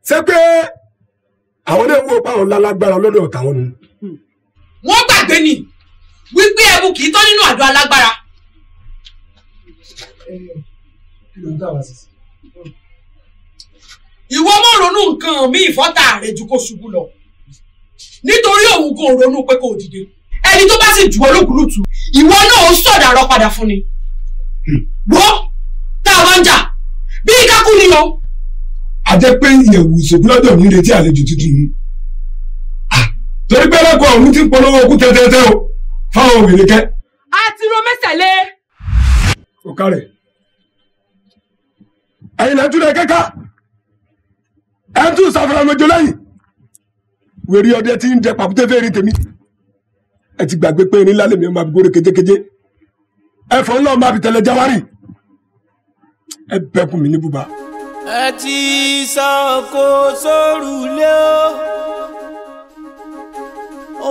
[SPEAKER 14] Ṣé pé àwọn náà wò páwọn lálágbára lọ́dọ̀ tàwọn nu.
[SPEAKER 3] Wọ́n gbàgbé ni wípé ẹbu kì í tán nínú àdó alágbára. Ìwọ mọ̀ ronú nǹkan mi ìfọ́tà rẹ̀ ju kó ṣubú lọ nítorí òun kò ronú pé kò dìde. Ẹni tó bá sì jù ọ́ lókùlùtù ìwọ náà ó sọ̀dà rọ padà fún ni. Wọ́n tá a wá ń jà bí kákú ni o.
[SPEAKER 14] A jẹ́ pé ìyẹ̀wù ìṣògùn lọ́dọ̀ mi ń retí àlejò tuntun yìí. Torí pé ẹlẹ́kọ̀ọ́ ọ̀hún ti ń polówó okú tẹ́tẹ́tẹ́ o fáwọn obìnrin kẹ́.
[SPEAKER 3] A ti ro mẹ́sẹ̀ lé.
[SPEAKER 14] Ó kárẹ̀. Ẹ̀yin lẹ́tún rẹ̀ kẹ́kẹ́. Ẹ̀ ń tún sàfihàn mọ́jọ lẹ́yìn. Wèrè ọdẹ tí ń jẹ pàkúté fẹ́ẹ́ rí tèmi. Ẹ ti gbàgbé pé erin ńlá lèmi máa fi gbóre kéjékéjé. Ẹ̀fọ́ ńlá máa fi tẹ̀lé jáwárì. Ẹ bẹ́kùn mi ní bùbá.
[SPEAKER 1] Ẹ ti sọ̀kò sórùlé o,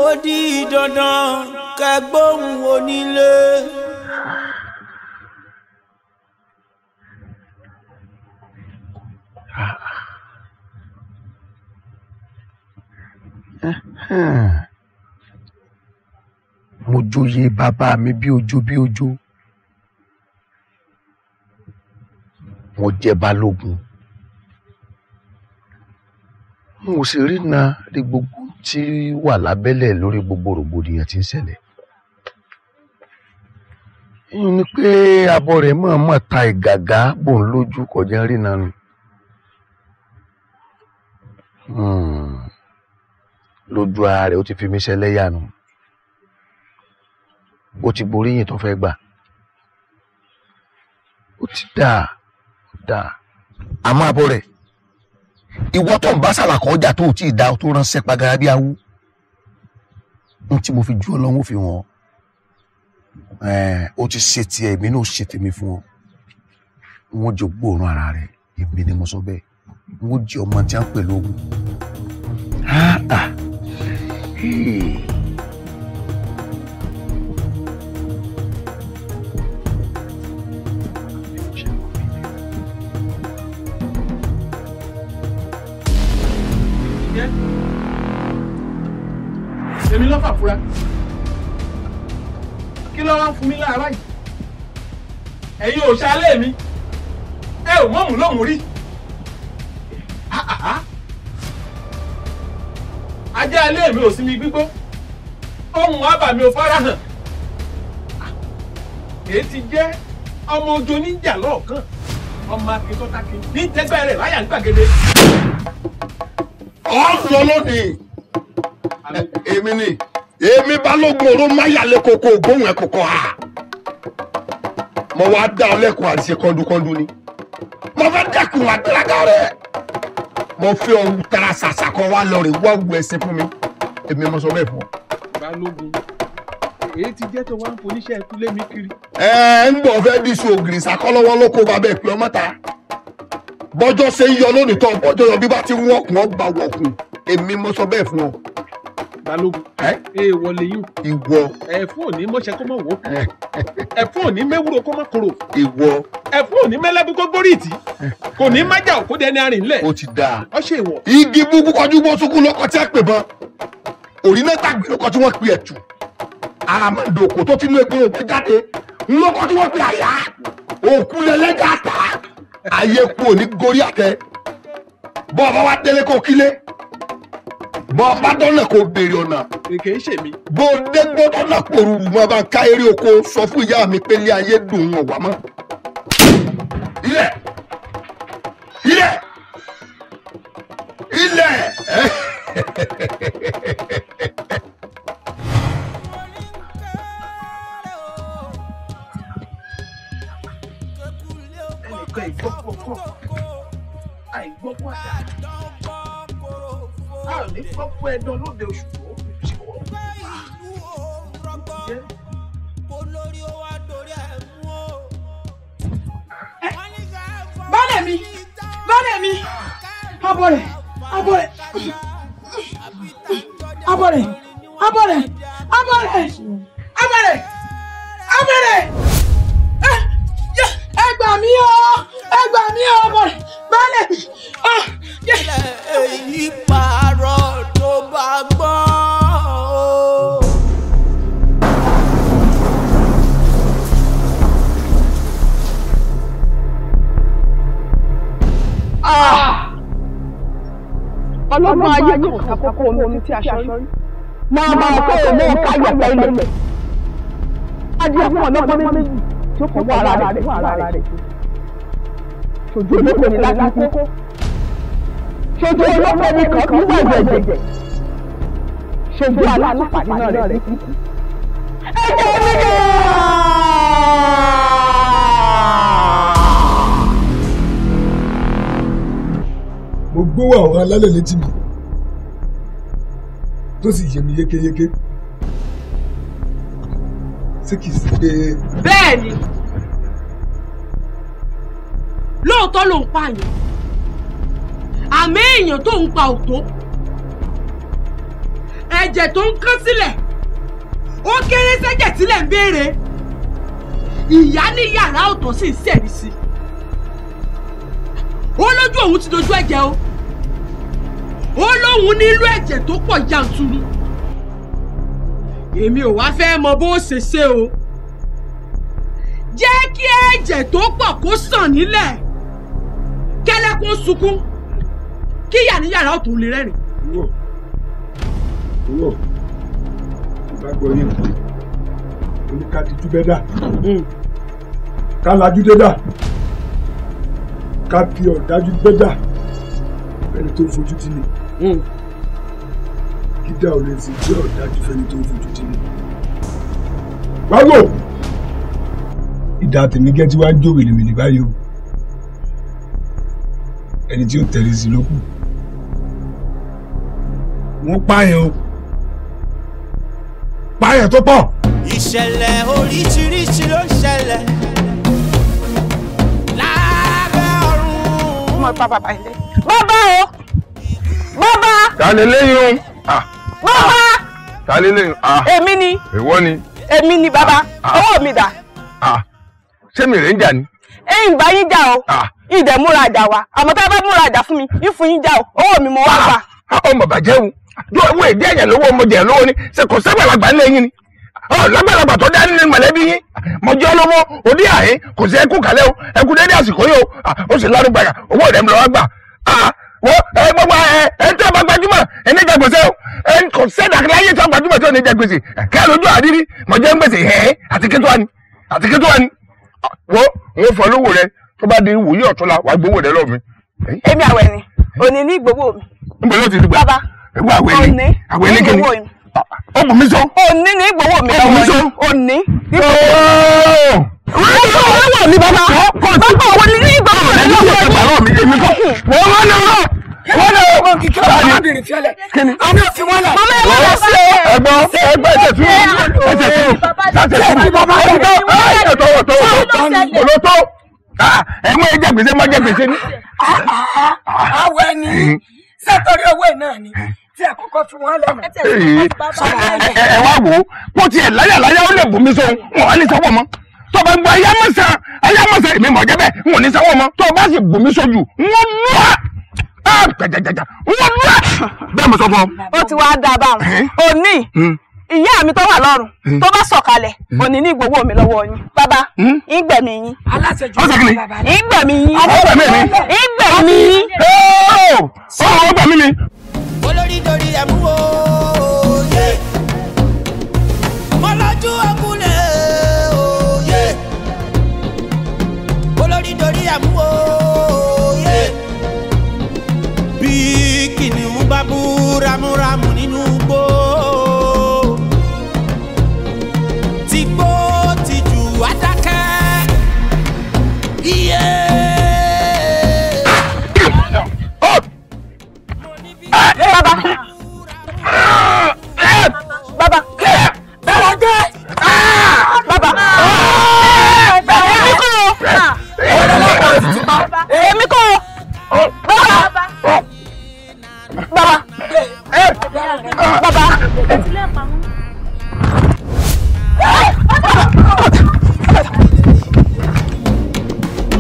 [SPEAKER 1] ó di dandan kẹgbóhùn onílé.
[SPEAKER 13] Mo joyè bàbá mi bí ojo bí ojo, mo jẹ balógun, mo sì rí na rí gbogbo tí wà lábẹ́lẹ̀ lórí gbogbo rògbòdìyàn tí ń ṣẹlẹ̀. Ìyẹn ni pé abọ́ rẹ̀ mọ̀ọ́mọ̀ ta ìgàgá bòun lójú kọjá rí na nù. Lójú ara rẹ̀ ó ti fi mí ṣẹlẹ́yà nù, ó ti boríyìn tó fẹ́ gbà, ó ti dáa dáa. Àmọ́ abọ́ rẹ̀, ìwọ tó ń bá sàlàkọ́ ọjà tó tí ì dá tó ránṣẹ́ pagara bí awú, n tí mo fi ju ọlọ́run fi hàn ọ́, ó ti ṣe tiẹ̀, èmi náà ṣe tèmi fún ọ. N ó jẹ gbóòórùn ara rẹ̀, èmi ni mo sọ bẹ́ẹ̀, n ó jẹ ọmọ tí a ń pè lóògùn.
[SPEAKER 12] Èmi ló fà fura. Kí ló wá ń fún mi lára yìí? Ẹ̀yin ò ṣalé mi, ẹ ò mọ̀mú lóhùn rí. Ajá ilé mi ò sí mi gbígbó, ohun àbàmì ò farahàn. Èyí ti jẹ́ ọmọ ojo níjà lọ́ọ̀kan, ọmọ akíntọ́tákin ní tẹ́gbẹ́ rẹ̀ láyà ń gbàgede.
[SPEAKER 13] Ọ̀sán lónìí, èmi ni èmi balógun oró máyàlé koko ògbóhùn ẹ kòkó ha. Mo wá dá ọ lẹ́kùn àti ṣe kọ́ńdúkọ́ńdú ni. Mo fẹ́ dẹ́kun àdúrágà rẹ̀. Mo fẹ́ ọ̀hún tara ṣàṣà kan wá lọ rè wá wù ẹsẹ̀ fún mi. Èmi mo sọ bẹ́ẹ̀ fún ọ.
[SPEAKER 12] Balógun, èyí ti jẹ́ tó wá ń foníṣẹ́ ikú lé mi kiri.
[SPEAKER 13] Ẹ ń bọ̀ fẹ́ dísù ògìrì sàkọ́lọ́wọ́ ló kó bàbá ẹ̀ pé ọmọ ta. Bọ́jọ́ ṣe ń yọ lónìí tán, bọ́jọ́ yọ bí bá ti wọ́kùn ọgbà wọ̀kùn. Èmi mo sọ bẹ́ẹ̀ fún ọ.
[SPEAKER 12] Balógun, èèwọ̀ lèyún.
[SPEAKER 13] Ìwọ.
[SPEAKER 12] Ẹ̀fún òní mọ́ṣẹ́ kó mọ̀ wò. Ẹ̀fún òní mẹ́wúro kó mọ̀ kóró.
[SPEAKER 13] Ìwọ.
[SPEAKER 12] Ẹ̀fún òní mẹ́lẹ́bú kó gbórí ìtì. Kò ní májà òkú dẹni arìn ńlẹ̀.
[SPEAKER 13] Ó ti dáa.
[SPEAKER 12] Ó ṣe ìwọ̀.
[SPEAKER 13] Igi búbú kọjú bó sunkún lọ́kọ̀ tí a pè bọ́n. Òrí náà tàgbé lọ́kọ̀ tí wọ́n pe ẹ̀tù. Àràmàǹdò kò tó tinú egun òkú jáde. Lọ́kọ̀ tí wọ́n pe àyà. Òkú lẹ́lẹ́gà ta. Ayé kú òní gorí àtẹ. Bọ́ọ̀ bá wá délé kó kílé. Bọ́ bá dọ́nà kò béèrè ọ̀nà.
[SPEAKER 12] Èké ń ṣe mí.
[SPEAKER 13] Bó dé gbọ́dọ̀ náà kò rúru mọ́ bá ń ká eré oko sọ fún ìyá mi pé ilé ayé dùn ún ọ̀wá mọ́. Ilẹ̀! Ilẹ̀! Ilẹ̀!
[SPEAKER 12] Ẹnìkan ìgbọ́kọ̀ àìgbọ́kọ̀ àdá. A ò ní gbọ́pọ̀ ẹ̀dán lóde oṣù tó ṣe wọ́n.
[SPEAKER 7] Baálé mi, baálé mi, abọ́ rẹ̀, abọ́ rẹ̀, abọ́ rẹ̀, abọ́ rẹ̀, abọ́ rẹ̀, abọ́ rẹ̀, abọ́ rẹ̀. Ẹ gbà mí o, ẹ gbà mí o, abọ́ rẹ̀, baálé mi.
[SPEAKER 1] Èyí pààrọ̀ tó bá gbọ́ o.
[SPEAKER 3] Ọlọ́gbọ́n ayé kò kàkókò omi tí aṣọ rí. Máa máa kó òun mọ́ káyọ̀ pẹ́ ilẹ̀. Adìẹ fún ọlọ́gbọ́n méjì tí ó fọwọ́ ara rẹ̀. Ṣojú olóko ni láti kó. Ṣojú olóko ni kàn kí wà jẹ̀jẹ̀. Ṣojú alápàdé náà rẹ̀ sí. Ẹ̀jẹ̀ mi dà!
[SPEAKER 14] gbówó àwọn alálẹ̀ létí mi tó sì yé mi yékéyéké. Ṣé kìí ṣe pé.
[SPEAKER 3] Bẹ́ẹ̀ ni, lóòótọ́ ló ń pààyàn, àmì èèyàn tó ń pa òtó, ẹ̀jẹ̀ tó ń kán sílẹ̀ ó kéré sẹ́jẹ̀ tílẹ̀ ń béèrè. Ìyá ní yàrá ọ̀tọ̀ sì ń sẹ̀rí sí i. Ó lójú òun ti dojú ẹ̀jẹ̀ o, ó lóun nílò ẹ̀jẹ̀ tó pọ̀ yanturu. Èmi ò wá fẹ́ mọ bó ṣe ṣe o. Jẹ́ kí ẹ̀jẹ̀ tó pọ̀ kó sàn nílẹ̀, kẹ́lẹ́kùn sunkún, kí ìyá ní yàrá ọ̀tọ̀ lè rẹ́rìn.
[SPEAKER 14] Owó ìgbàgbọ́ yìí oníkàdíjú bẹ́ dà, ká lajú dé dà, ká fi ọ̀dájú bẹ́ dà fẹ́ni tó ń fojú tì ní. Kí dá ò lè sì jẹ́ ọ̀dájú fẹ́ni tó ń fojú tì ní. Wáwò ìdá tèmi gẹ́ tí wàá ń jó wìlìwìlì báyìí o, ẹni tí ó tẹ̀lé sí ló kù. Wọ́n pààyàn o, pààyàn tó pọ̀.
[SPEAKER 1] Ìṣẹ̀lẹ̀ oríṣiríṣi ló ń ṣẹlẹ̀ lábẹ́ ọ̀run.
[SPEAKER 3] Mo pa bàbá ilé. Bàbá o! Bàbá!
[SPEAKER 2] Ta lè léyìn o?
[SPEAKER 3] Bàbá!
[SPEAKER 2] Ta lè léyìn o?
[SPEAKER 3] Èmi ni.
[SPEAKER 2] Èwo ni?
[SPEAKER 3] Èmi ni bàbá. Owó mi dà.
[SPEAKER 2] Ṣé mi rè ń jà ni?
[SPEAKER 3] Ẹ̀yin gbà yín jà o. Ìdẹ̀ múra àjà wa. Àmọ́ tá a bá múra àjà fún mi, ìfún yín jà o. Owó mi mo wá gbà.
[SPEAKER 2] Ọmọ bàjẹ́ o. Yóò èdè ẹ̀yàn lówó, mo jẹ̀ lówó ni. Ṣé kò sẹ́gbàlagbà ńlẹ̀ yín ni? Lágbàlagbà tó dání ní mọ̀lẹ́bí yín. Mo jẹ́ olówó, òdí àyín, kò sí ẹkú kálẹ̀ o, ẹkú dédé àsìkò yìí o, ó sì lárúgbàyà, owó rẹ̀ ń lọ wá gbà. Wọ́n ẹ gbogbo ẹ tí a bá gbajúmọ̀ ẹ ní jẹ gbèsè o, ẹ kò sẹ́dá láyé tí a gbajúmọ̀ tí ò ní jẹ gbèsè. Kẹ́ ẹ lójú àdírí, mo jẹ́ ń gbèsè ẹ̀ àti kí tó wà ní, àti kí tó wà ní. Wọ́n ń fọ lówó rẹ tó bá di wòye ọ̀túnla, wàá gbowó rẹ lọ́wọ́ mi.
[SPEAKER 3] Èmi àwẹ̀ ni, òní ní ìgbowó mi.
[SPEAKER 2] Níbo ló ti dùgbà?
[SPEAKER 3] Bàbá,
[SPEAKER 2] òní ní
[SPEAKER 3] ìgbowó mi.
[SPEAKER 2] Ó bù mí sọ.
[SPEAKER 3] Òní ní ìgbowó mi.
[SPEAKER 2] Ó bù mí sọ.
[SPEAKER 3] Òní. Owó mi bàbá. Bàbá òun ní ìgbowó mi
[SPEAKER 2] lọ́wọ́ mi. Èmi kọ́. Wọ́n wọ́n náà. Wọ́n náà.
[SPEAKER 5] Arábìnrin fiẹ́lẹ̀. A ní òfin wọn lẹ̀.
[SPEAKER 3] Màmá ẹ̀ wọ́n sí o.
[SPEAKER 2] Ẹ̀gbọ́n ẹgbẹ́ ẹ̀jẹ̀ tún. Ẹ̀jẹ̀ tún. Ẹ̀jẹ̀ tún. Olótó. Ẹ̀mú ẹ̀jẹ̀ gbèsè má jẹ gbèsè ni.
[SPEAKER 5] Àwẹ̀ ni sẹ́tọ̀rí owó náà ni tí àkọ́kọ́ fi wọ́n lẹ́nu.
[SPEAKER 2] Ẹ wá wò ó, kó tiẹ̀ láyàláyà ó lè bù mí sóhun, wọn á ní sanwó mọ́. Tó bá gbọ́ ayámọ̀sán, ayámọ̀sán èmi mọ̀ jẹ́ bẹ́ẹ̀, wọn ò ní sanwó mọ́. Tó bá sì bù mí sójú, wọn lù á. Jàjàjàjà, wọn lù á. Bẹ́ẹ̀ mo sọ fún ọ.
[SPEAKER 3] Ó ti wá dáa báwọn. Òní, ìyá mi tó wà lọ́run, tó bá sọ̀kalẹ̀, òní ní ìgbowó mi lọ́wọ́ yín. Bàbá, ìgbẹ̀mí yín. Ìgbẹ̀mí yín. Ìgbẹ̀mí yín.
[SPEAKER 2] Ó gbẹ̀mí mi.
[SPEAKER 1] Olórí dorí ẹ̀ mú òye, mọ́lọ́jú ọkùnrin òye. Olórí dorí ẹ̀ mú òye. Bí kìnìún bá bú ramúramù nínú igbó, tí gbó ti jù á dákẹ́. Iye.
[SPEAKER 3] Bàbá. Bàbá. Bàbá. Bàbá. Èmi kọ́ o. Èmi kọ́ o. Bàbá. Bàbá. Bàbá.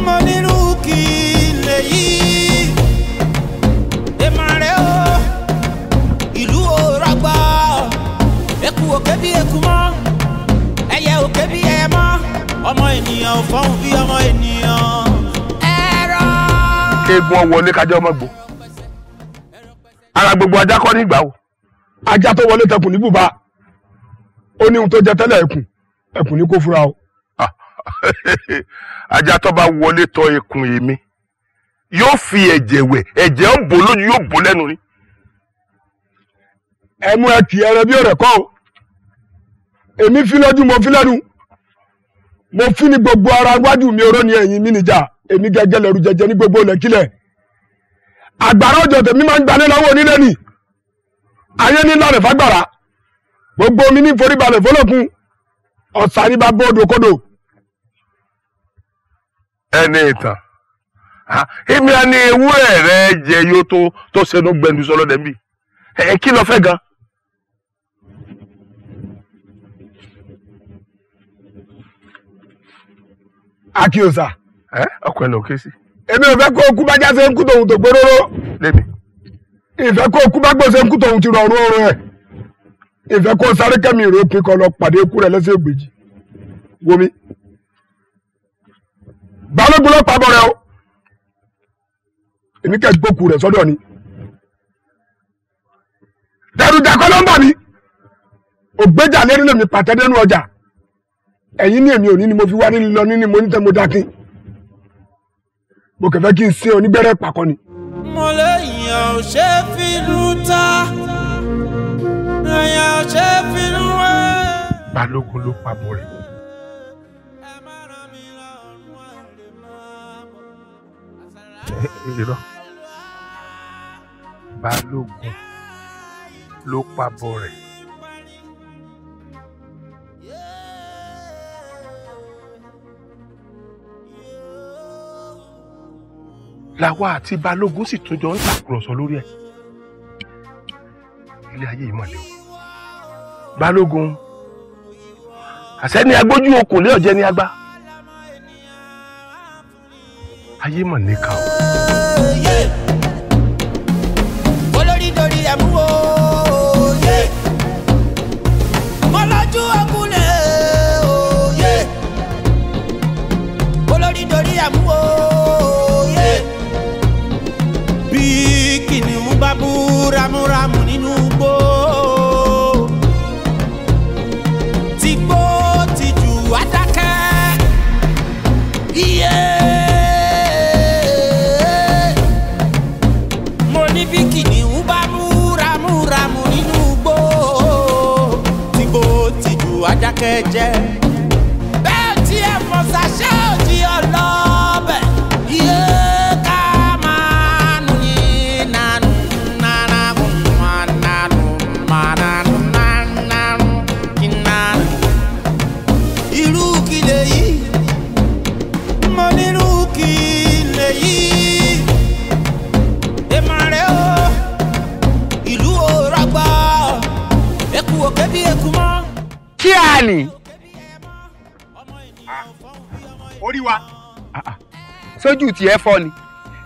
[SPEAKER 1] Mo nírú kí lèyí. Èmàrè o, ìlú ò rọgbọ. Eku òkè bí eku mọ́, ẹyẹ òkè bí ẹyẹ mọ́. Ọmọ ènìyàn ò fọ́hùn bí ọmọ ènìyàn. Ẹ̀rọ.
[SPEAKER 2] Eégún ọwọlé kájọ ọmọ gbò. Ara gbogbo ajá kọ́ nígbà o.
[SPEAKER 14] Ajá tó wọlé tẹkùn ní bùbá, ó ní ohun tó jẹ tẹ́lẹ̀ ẹkùn, ẹkùn ní kó fura o.
[SPEAKER 2] Ajá tó bá wọlé tọ̀ ẹkùn èmi yóò fi ẹ̀jẹ̀ wẹ̀, ẹ̀jẹ̀ ó bò lójú, yóò bò lẹ́nu ni.
[SPEAKER 14] Ẹmu ẹ kì í ẹrẹ bí ọ̀rẹ́ kọ́ o. Èmi fi lójú, mo fi lẹ́nu, mo fi ní gbogbo ara wájú mi, oró ni ẹ̀yìn mi níjà. Èmi gẹ́gẹ́ lẹ́rú jẹjẹ ní gbogbo ilẹ̀kílẹ̀.
[SPEAKER 2] Àgbàrá òjò tèmi máa ń gbané lọ́wọ́ onílé ni. Ayé ní lọ́rẹ̀ fágbàrá. Gbogbo omi ní foríbalẹ̀ fọlọ́kun. Ọ̀sà ní bá bọ́ọ̀dù kodò.
[SPEAKER 12] Ẹni ìtàn. Èmi á ní ewúrẹ́ rẹ jẹ yóò tó ṣẹnu gbẹndu sọlọ́dẹ̀ bí. Ẹ kí ló fẹ́ gan?
[SPEAKER 2] Akíọ̀sà.
[SPEAKER 12] Ọkọ ẹ lọ ké sí.
[SPEAKER 2] Èmi ò fẹ́ kó okú bá jáse ń kú tòun tó gbóróró.
[SPEAKER 12] Lémi.
[SPEAKER 2] Ìfẹ́ kó okú bá gbòsè ń kú tòun ti rọrùn oorun ẹ̀. Ìfẹ́ kó sáré kẹ́mi ìrókè kọ́ lọ pàdé ikú rẹ̀ lẹ́sẹ̀ ògbèjì. Wo mi. Balógun ló pa bọ̀rẹ̀ o. Èmi kẹ́ gbókù rẹ̀ sọ́dọ̀ ni. Dẹ̀rùjà kọ́ ló ń bà mí. Ògbéjà lérí lèmi pàtẹ́ dénú ọjà. Ẹ̀yin ní èmi òní ni mo fi wá nílò níní mo ní tẹ́ mo dákin. Mo kẹfẹ́ kí n sin onígbẹ́rẹ́ pàkọ́ ni.
[SPEAKER 1] Mo lè yàn ò ṣe finú ta, èèyàn ò ṣe finú wé.
[SPEAKER 12] Balógun ló pa bọ̀rẹ̀. Irọ́. Balógun ló pa bọ̀rẹ̀. Làwa àti Balógun sì tún jọ ń tàkùrọ̀sọ lórí ẹ̀. Ilé ayé yìí mọ̀lẹ́ o. Balógun àṣẹ ni agbójú okùn lé ọ̀jẹ̀ ni agbá. Ayé mọ̀ níkà o.
[SPEAKER 1] Olórí dorí ẹ̀ mú o. Mọ́lọ́jú ọkùnrin o. Olórí dorí ẹ̀ mú o. Bí kìnìún bá bú ramúramù nínú igbó, tí gbó ti jù á dákẹ́. Iye mo ní bí kìnìún bá bú ramúramù nínú igbó, tí gbó ti jù á dákẹ́ jẹ́. Bẹ́ẹ̀ tí ẹ mọ̀ ṣàṣẹ́ òjì ọlọ́bẹ̀. Iye.
[SPEAKER 11] Kí a ní.
[SPEAKER 8] Orí wa.
[SPEAKER 11] Sójú tiẹ̀ fọ́ ni.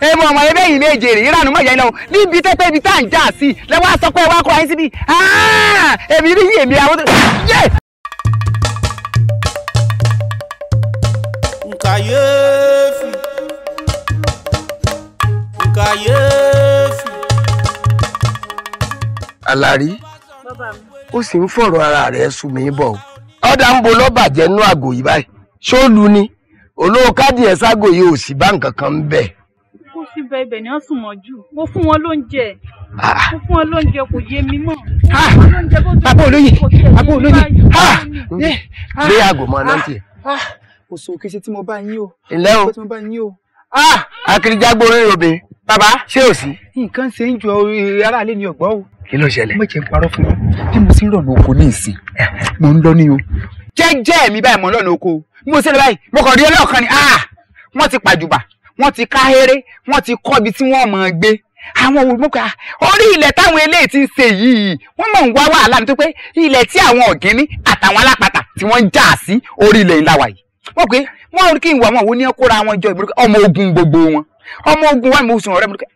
[SPEAKER 11] Ẹ mọ ọmọ ẹgbẹ́ yìí méje rè ìrànú mọ̀ yẹn lọ níbi tẹ́pẹ́ ibi tá à ń jà sí lẹ́wọ́n á sọ pé wá kó ayé síbi èmi rí èmi àwọn tó.
[SPEAKER 1] Kàyéfì, kàyéfì.
[SPEAKER 9] Àlàrí, ó sì ń fọ̀rọ̀ ara rẹ̀ sú mi bọ̀ o. Ọ̀dà ń bo lọ́bàjẹ́ nú àgò yìí báyìí. Ṣó lu ni? Olówó káàdì ẹ̀ ságò yìí ò sì bá nǹkan kan ń bẹ̀.
[SPEAKER 10] Kó síbẹ̀ ibẹ̀ ni wọ́n sùn mọ́jú. Mo fún wọn lóúnjẹ. Mo fún wọn lóúnjẹ kò yé mi mọ́.
[SPEAKER 11] Bàbá olóyè, bàbá olóyè.
[SPEAKER 9] Gbé àgò mọ́ náà tiẹ̀.
[SPEAKER 11] Kò sọ òkè ṣe tí mo bá yín o.
[SPEAKER 9] Ǹlẹ́ o.
[SPEAKER 11] Tí mo bá yín o.
[SPEAKER 9] Akirijágbó rírì obìnrin.
[SPEAKER 11] Bàbá.
[SPEAKER 9] Ṣé ò sí?
[SPEAKER 11] Nǹkan ṣe ń jọ aráalé ni ọ̀gbọ́n o.
[SPEAKER 9] Kí ló ṣẹlẹ̀?
[SPEAKER 11] Mo jẹ́ ń parọ́ fún ọ. Bí mo ṣe ń rọ̀nà oko ní ìsìn, mo ń lọ ní o. Jẹ́jẹ́ mi báyìí mo ń lọ́nà oko. Bí mo ṣe lọ báyìí, mo kàn rí ọlọ́ọ̀kan ni. Wọ́n ti pàjùbà, wọ́n ti káhéré, wọ́n ti kọ́ ibi tí wọ́n mọ̀ ọ́n gbé. Àwọn olùmọ̀ọ́kà orí ilẹ̀ táwọn eléyìí ti ń ṣe yìí, wọ́n mọ̀ ń wá wàhálà nítorí pé ilẹ̀ tí àwọn ọ̀gíní àtàwọn alápatà tí wọ́n ń jà sí orí ilẹ̀ ńlá wa yìí. Wọ́n pé wọ́n rí kí n wà wọ́n wo ní kóra wọn jọ ìmúlùkẹ́ ọmọ ogun gbogbo wọn. Ọmọ ogun wa ni mo sùn ọ̀rẹ́ mi lókè.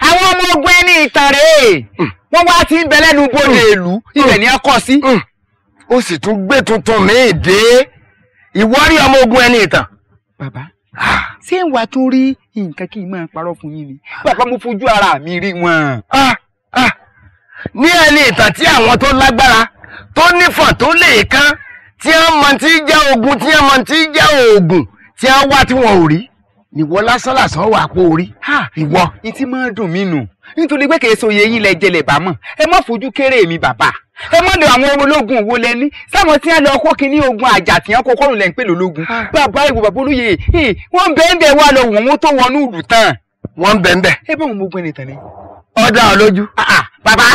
[SPEAKER 11] Àwọn ọmọ ogun ẹni ìtàn rèé. Wọ́n wá ti ń bẹ lẹ́nu bodè ìlú, ibẹ̀ ni ẹ kọ́ sí.
[SPEAKER 9] Ó sì tún gbé tuntun míì dé. Ìwọ rí ọmọ ogun ẹni ìtàn.
[SPEAKER 11] Bàbá, ṣé ń wàá tún rí nǹkan kí n máa parọ́ fún yín ni? Bàbá mo fojú ara mi rí wọn.
[SPEAKER 9] Ní ẹni ìtàn tí àwọn tó lágbára, tó nífọ̀n, tó lè kán, tí wọ́n mọ tí jẹ́ ogun, tí wọ́n mọ tí jẹ́ oògùn, tí wọ́n wá tí wọ́n ò rí. Ìwọ lásán lásán wà kó orí. Ìwọ.
[SPEAKER 11] Ìtí máa dùn mí nù nítorí pé kìí sòye yín lẹ jẹlẹ bá mọ. Ẹ má fojú kéré mi bàbá. Ẹ má lọ àwọn ológun wo lẹ ní. Sáwọn tí wọn lọ kó kinní ogun àjà tí wọn kó kọrùn lẹ ń pè lólógun. Bàbá ìwò bàbá olóye wọ́n bẹ́ẹ̀ bẹ́ẹ̀ wá lọ wọ̀n wọ́n tó wọnú ìlú tán.
[SPEAKER 9] Wọ́n ń bẹ̀ ń bẹ̀.
[SPEAKER 11] Ẹ bá wọn mú gbẹ́ni tán ni.
[SPEAKER 9] Ọ̀dà ọlójú.
[SPEAKER 11] Bàbá.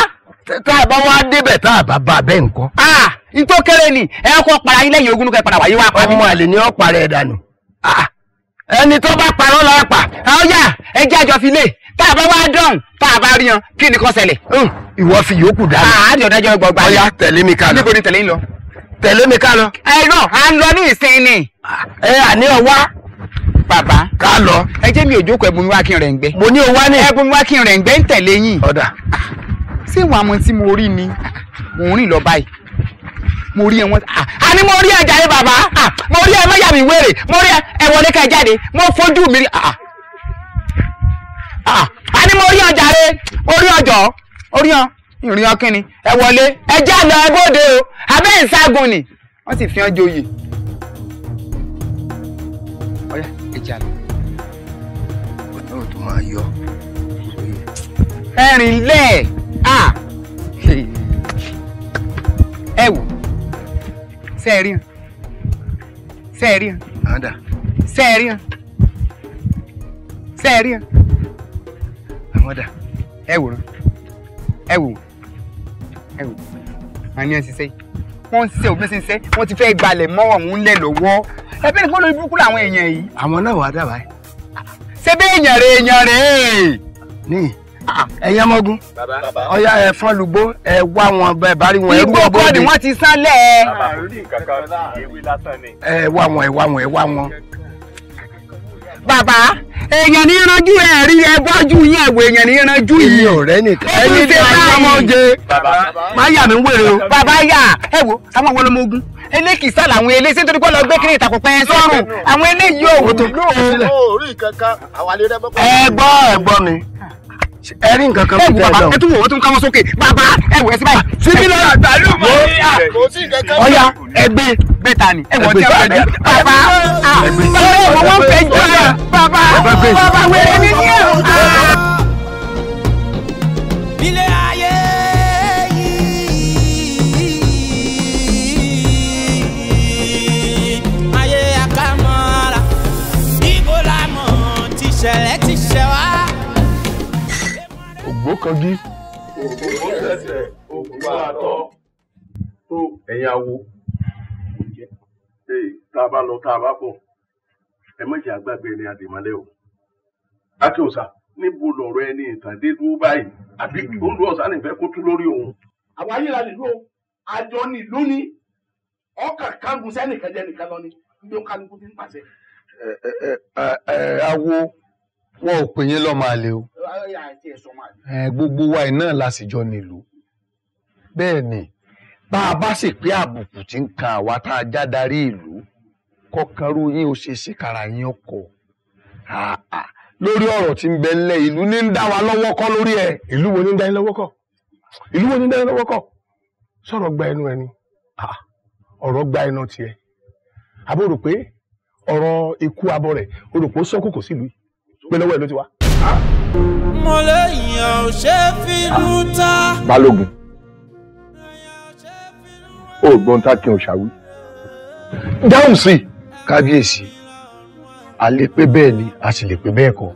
[SPEAKER 9] Tá a bá wá débẹ̀ tá a bá bá a bẹ́ẹ̀ nǹkan.
[SPEAKER 11] N tó kéré ni ẹ kọ́ para yín lẹ́yìn ogún kẹ́ padà wáyé wá pa mí.
[SPEAKER 9] Ọmọ àlè ni ó parẹ́ ẹ̀ dànù. Ẹni tó bá parọ́ la pa.
[SPEAKER 11] Ọ̀yà ẹ jẹ́ àjọ fi lé tá a bá wá dọ̀hùn tá a bá rí yan kí ni kó ṣẹlẹ̀.
[SPEAKER 9] Ìwọ fi yòókù dànù.
[SPEAKER 11] Àádìí ọ̀dájọ́ gbọ̀ngbà.
[SPEAKER 9] Ọ̀yà tẹ̀lé mi ká lọ.
[SPEAKER 11] Níbo ni tẹ̀lé ń lọ?
[SPEAKER 9] Tẹ̀lé mi ká lọ.
[SPEAKER 11] Ẹ náà à ń lọ ní ìsìn ni.
[SPEAKER 9] Ẹ àní ọwá.
[SPEAKER 11] Bàbá.
[SPEAKER 9] Ká lọ.
[SPEAKER 11] Ẹ jẹ́ mi ò jókòó ẹ̀bùn mi wá kí n rẹ̀ ń gbẹ.
[SPEAKER 9] Mo ní o wá ní.
[SPEAKER 11] Ẹ̀bùn mi wá kí n rẹ̀ ń gbẹ ń tẹ̀lé yín.
[SPEAKER 9] Ọ̀dà.
[SPEAKER 11] Ṣé ìwà àwọn tí mo rí ni? Mò ń rìn lọ báyìí. Mo rí ẹ wọn. Àní mo rí ẹ jàre bàbá. Mo rí ẹ mọ́yà mi wéré. Mo rí ẹ wọlé ká ẹ jáde. Mo fojú mi rí. Àní mo rí ọ jàre. Mo rí ọjọ́. Orí ọ. Ìrìn ọkìnrin. Ẹ wọlé. Ẹ já lọ ẹ bóde o. Abẹ́ ìságun ni. Wọ́n sì fi hàn joyè. Ọ̀yá ẹ já lọ.
[SPEAKER 9] Ọ̀nà ò tún máa yọ.
[SPEAKER 11] Ẹ̀rìn lẹ̀. Ẹ wò. Sẹ́ẹ̀rí hàn. Sẹ́ẹ̀rí hàn.
[SPEAKER 9] Àdà.
[SPEAKER 11] Sẹ́ẹ̀rí hàn. Sẹ́ẹ̀rí hàn.
[SPEAKER 9] Àwọn dà.
[SPEAKER 11] Ẹ wòrán. Ẹ wò. Ẹ wò. Àní ẹ̀ ṣiṣẹ́ yìí. Wọ́n ń ṣiṣẹ́ òbí ṣe ń ṣiṣẹ́. Wọ́n ti fẹ́ gbalẹ̀ mọ́ ọ̀hún lẹ̀ lọ́wọ́. Ẹ bẹ́ẹ̀ ni kó lórí burúkú làwọn èèyàn yìí.
[SPEAKER 9] Àwọn náà wàá dà báyìí.
[SPEAKER 11] Ṣé bí èèyàn rè èèyàn rè?
[SPEAKER 9] Ní ẹ̀yin ọmọogun ọ̀yá ẹ fọ́n lùgbó ẹ wá wọn bẹ́ẹ̀ bá rí wọn ẹrú
[SPEAKER 11] Igbó kọ́ ni wọ́n ti sánlẹ̀.
[SPEAKER 9] Ẹ wá wọn ẹ wá wọn ẹ wá wọn.
[SPEAKER 11] Bàbá èèyàn ní ìranjú ẹ rí ẹ bọ́jú yín ẹ̀wọ̀ èèyàn ní ìranjú yìí.
[SPEAKER 9] Èmi ò rẹ́ nìkan. Ẹni tí a ọmọ oje má yà mí wèrè o.
[SPEAKER 11] Bàbá yà ẹ wo àwọn àwọn ọmọ ogun elékìsà làwọn eléyìí nítorí pé lọ gbé kiri ìtàkùn pẹ́ sọ́rùn àwọn eléyìí ò wúlò.
[SPEAKER 9] Ẹ gbọ́ ẹ gbọ́ mi. Ẹ rí nǹkan kan
[SPEAKER 11] ẹ wò bàbá ẹ tún wò ó tún káwọn sókè bàbá ẹ wò ẹ sí báyìí.
[SPEAKER 9] Síbí lọ àgbàlú mọ́ ọ̀ya ẹgbẹ́
[SPEAKER 11] bẹ́ẹ̀ ta ni ẹ wò ó tí a fẹ́ jù bàbá bàbá ẹ wò wọ́n fẹ́ jù bàbá bàbá wẹ̀rẹ̀ ní ní ẹ̀.
[SPEAKER 1] Ilé ayé yìí ayé àkàmọ́ra ibo la mọ̀ tìṣẹ̀lẹ̀ tìṣẹ̀ wá.
[SPEAKER 13] Ògbókangi.
[SPEAKER 12] Ògbó sẹ̀sẹ̀ ògbó àtọ́ tó ẹ̀yin awo. Tá a bá lọ tá a bá bọ̀ ẹ má jẹ́ àgbàgbé ẹni àdèmọ́lẹ̀ o. Akínọ̀sà níbo lọ̀rọ̀ ẹni ìtàn dé dúró báyìí àbí olú ọ̀sán nìfẹ́ kó tú lórí òun.
[SPEAKER 5] Àwọn ayé la nílò àjọ nílùú ni ọkàn kángun sẹ́nìkan jẹ́ nìkan lọ ni ní kálukú ti ń pàṣẹ.
[SPEAKER 13] Ẹ awo wọn ò pè yín lọ́mọ àlè o. Gbogbo wa iná la sì jọ nílùú bẹ́ẹ̀ ni bá a bá sì pé àbùkù tí ń kan àwa tá a já darí ìlú kọkànrú yín ó ṣe é ṣe kára yín ọkọ lórí ọ̀rọ̀ tí ń bẹ ńlẹ̀ ìlú ní ń dá wa lọ́wọ́ kọ́ lórí ẹ̀.
[SPEAKER 14] Ìlú wo ní ń dá yín lọ́wọ́ kọ́? Ìlú wo ní ń dá yín lọ́wọ́ kọ́? Sọ̀rọ̀ gba ẹnu ẹni ọ̀rọ̀ gba ẹnu tiẹ̀ àbó rò pé ọ̀rọ̀ ikú abọ́ rẹ̀ o rò pé ó sọ́kù kò sílùú pé lọ́wọ́ ẹ̀ ló ti wá.
[SPEAKER 1] Mo léèyàn ò ṣe finú ta.
[SPEAKER 2] Balógun ó gbọ́n tá kí n ṣàwí dáhùn sí.
[SPEAKER 13] Kábíyèsí a lè pé bẹ́ẹ̀ ni a sì lè pé bẹ́ẹ̀ kọ́.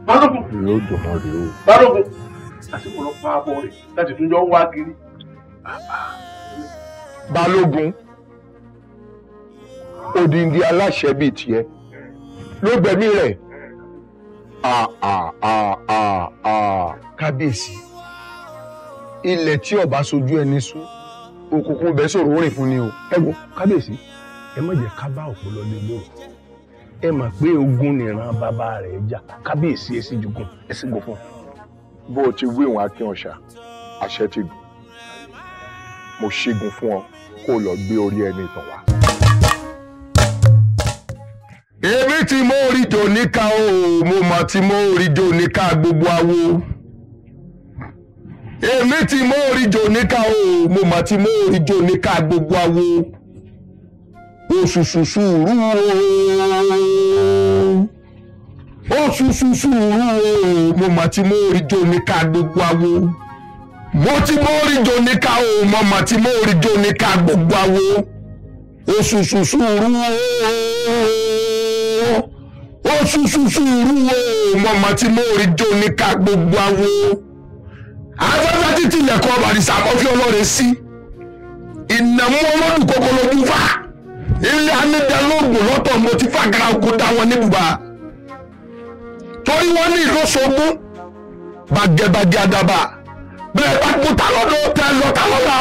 [SPEAKER 12] Balógun
[SPEAKER 2] yóò dùn mọ́ rèé o.
[SPEAKER 12] Balógun àsìkò lọ pa abọ́ rẹ̀ láti tún jọ ń wá kiri.
[SPEAKER 2] Balógun odindi aláṣẹ bíi tiẹ̀ ló gbẹ̀mí rẹ̀.
[SPEAKER 13] Kábíyèsí ilẹ̀ tí ọba sojú ẹni sún òkùnkùn bẹ́ẹ̀ sọ̀rọ̀ rìn fún ni o.
[SPEAKER 14] Ẹ wo kábíyèsí ẹ má jẹ́ ká bá òpó lọ lé lóru ẹ mọ̀ pé ogun nìran bàbá rẹ̀ jà kábíyèsí ẹ sì jùgùn ẹ sì gùn fún un.
[SPEAKER 2] Bó o ti wí ìwọ̀n Akínọ̀ṣà àṣẹ ti gùn mo ṣígun fún ọ kó o lọ gbé orí ẹni ìtàn wá.
[SPEAKER 13] Èmi tí mo rí jò níka o mo mà tí mo rí jò níka gbogbo awo. Èmi tí mo rí jò níka o mo mà tí mo rí jò níka gbogbo awo. Òṣùṣù sùúrù o òṣùṣù sùúrù o mo mà tí mo rí jò níka gbogbo awo. Mo tí mo rí jò níka o mo mà tí mo rí jò níka gbogbo awo. Òṣùṣù sùúrù o ṣuṣuṣu irú o mọ̀mọ́ tí mo rí jó ní ká gbogbo awo. Afẹ́fẹ́ títí ilẹ̀kọ́ ọ̀bàrìṣà kọfí ọlọ́rẹ̀ sí. Ìnàmú ọlọ́dún kókó lójú fà. Ilé anídàlógún lọ́tọ̀ mo ti fàgàrà oko dá wọn níbùbá. Torí wọ́n ní ìlú ṣogún. Bàgẹ́bàgẹ́ àdàbà. Bẹ́ẹ̀ bá kú ta lọ́dún tẹ́ lọ ta lọ́la.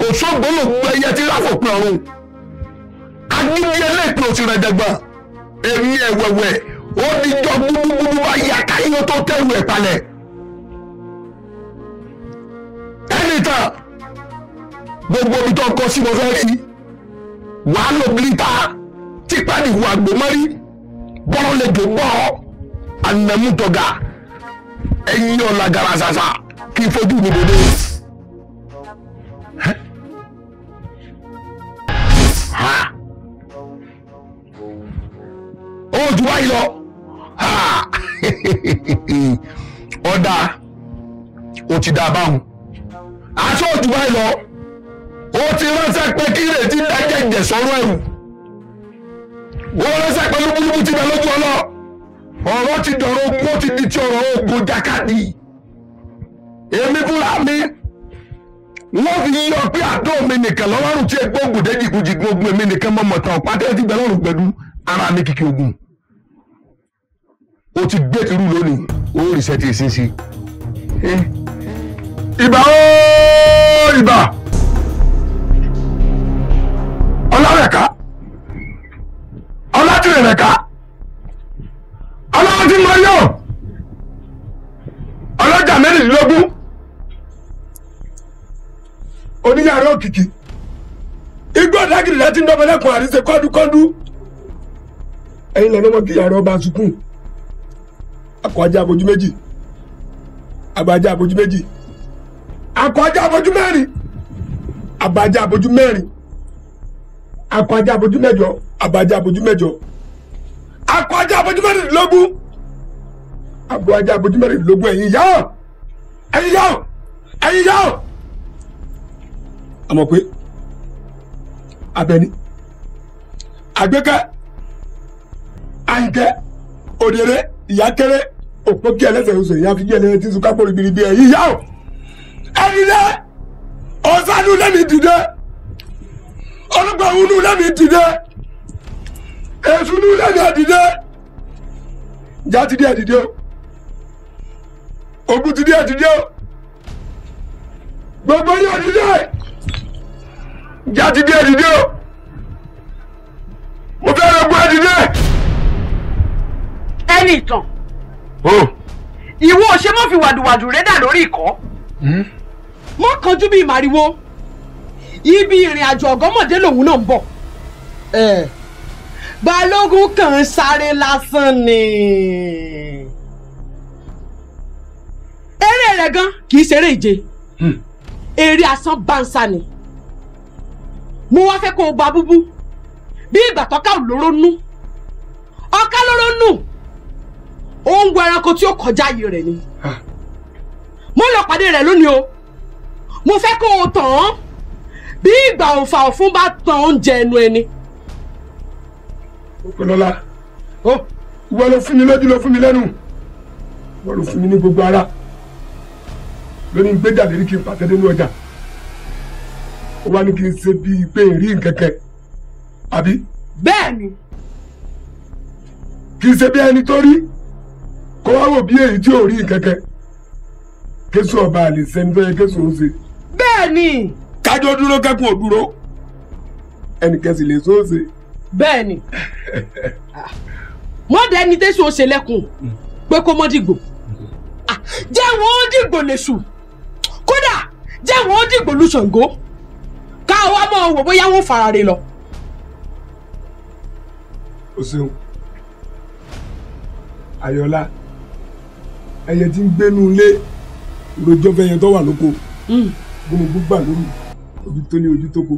[SPEAKER 13] Kò sóògùn ló gbé ẹyẹ tí láfòpin ọ̀run. Agídí ẹlẹ́pìn òsì rẹ̀ dẹ̀gbọ́n. Èmi ẹ̀wẹ̀wẹ̀ ó di jọ gbúgbúgbú bá yà káyọ̀ tó tẹ̀rù ẹ̀ palẹ̀. Ẹnì tán gbogbo ibi tó kọ sí mo fẹ́ rí wàá lò bílítà tipa nìwọ àgbòmọ́rí bọ́rọ̀ lè dùn bọ́ ànàmútọ̀gà ẹ̀yìn ọ̀la garasasa kí n fojú mi dòdò. Ó jù báyìí lọ ọ̀dà ó ti dá báwọn aṣọ òjò báyìí lọ ó ti ránṣẹ́ pé kí ìrètí dájẹ́jẹ́ sọ́rọ́ ẹ̀rù ó ránṣẹ́ pé lúbúlúbú ti bẹ lójú ọlọ́ ọ̀rọ̀ ti dọ̀rọ̀ ogun ó ti di ti ọ̀rọ̀ ogun jákàdì èmi fúnra mi wọ́n fi yọ pé àdó mi nìkan lọ́rùn tí egbò ògùn dé jìgúnjìgún ogun èmi nìkan mọ̀ mọ̀tàn ọ̀pá tẹ́lẹ̀ ti bẹ lọ́rùn gbẹ̀dú ara mi kìkì ogun ó ti gbé tìrú lónìí ó rí sẹ́tì ìsinsìn. Ìbà ooo ìbà ọlọ́rẹ̀ká ọlátìrẹ̀rẹ̀ká ọlọ́tìmọ́yọ̀ ọlọ́jà mẹ́rìndínlógún
[SPEAKER 14] oníyàrá òkìkí igbó ọ̀dàgìrì láti ń dọ́mọlẹ́kùn àríṣe kọ́dúkọ́dú ẹ̀yin lẹ́nu ọmọ kí yàrá ọba sunkún akọ ajá abojú méjì àbájá abojú méjì akọ ajá abojú mẹ́rin àbájá abojú mẹ́rin akọ ajá abojú mẹ́jọ àbájá abojú mẹ́jọ akọ ajá abojú mẹ́rìndínlógún abo ajá abojú mẹ́rìndínlógún ẹ̀yin yá ọ̀ ẹ̀yin yá ọ̀ ẹ̀yin yá ọ̀. Àmọ̀ pé Abẹ́ní Àgbékẹ́ Àyìnkẹ́ Òdèrè Ìyákẹ́rẹ́ òpókí ẹlẹ́sẹ̀ oṣù ìyá fi ẹlẹ́sẹ̀ tí sùn kápò ribiribi ẹ̀yìn yá ọ̀ ẹ̀yìn dẹ́ ọ̀sánú lẹ́mi dìde ọlọ́gbàwọnú lẹ́mi dìde èsúnú lẹ́mi dìde ìjà ti dé ẹ̀dìde o ogun ti dé ẹ̀dìde o gbogbo yóò dìde ìjà ti dé ẹ̀dìde o mo fẹ́ lọ gbọ́ ẹ̀dìde.
[SPEAKER 3] Ẹni ìtàn ìwọ ò ṣe mọ́ fi wàdùwàdù rẹ́dà lórí ìkọ́ mọ́ kanjú bíi màrìwò ibi ìrìn àjò ọ̀gọ́mọ̀dé lòun náà ń bọ̀ Balógun kàn ń sáré lásán ni eré rẹ̀ gan kì í ṣeré ìje eré asán bánsá ni mo wá fẹ́ kó o ba búbú bí ìgbà tọ́ka lóró nú ọ̀ká lóró nù ó ń wo ẹranko tí ó kọjá ayé rẹ̀ ni mo lọ pàdé rẹ̀ lónìí o mo fẹ́ kó o tàn án bí ìgbà òǹfà òfun bá tan oúnjẹ ẹnu ẹni.
[SPEAKER 14] Òpèlọ́lá ó ìwọ ló fún mi lójú ló fún mi lẹ́nu ìwọ ló fún mi ní gbogbo ara lóní gbéjà lérí kí n pàtẹ́ nínú ọjà ó wá ní kí n ṣe bíi pé n rí nkẹ̀kẹ́ àbí.
[SPEAKER 3] Bẹ́ẹ̀ni.
[SPEAKER 14] Kì í ṣe bí ẹni tó rí kó wá wò bí èyí tí ò rí nkẹ̀kẹ́ kéṣù ọba àlè sẹni tó yẹ kéṣù ó ṣe.
[SPEAKER 3] Bẹ́ẹ̀ni.
[SPEAKER 14] Kájọ dúró kẹ́kùn ò dúró ẹnìkan sì lè sóò ṣe.
[SPEAKER 3] Bẹ́ẹ̀ni. Mọ́dà ẹni tẹ́sù ó ṣe lẹ́kùn pé kó mọ́ dìgbò jẹ́ wọn ó dìgbò lèṣù kódà jẹ́ wọn ó dìgbò lu Ṣàngó káwa máa wò bóyá wọn fara re lọ.
[SPEAKER 14] O ṣeun Ayọ̀lá ẹyẹ tí ń gbénu ilé rojọ́ fẹ́yẹ tó wà lóko gbogbo gbà lóru ojú tó ní ojú tó ko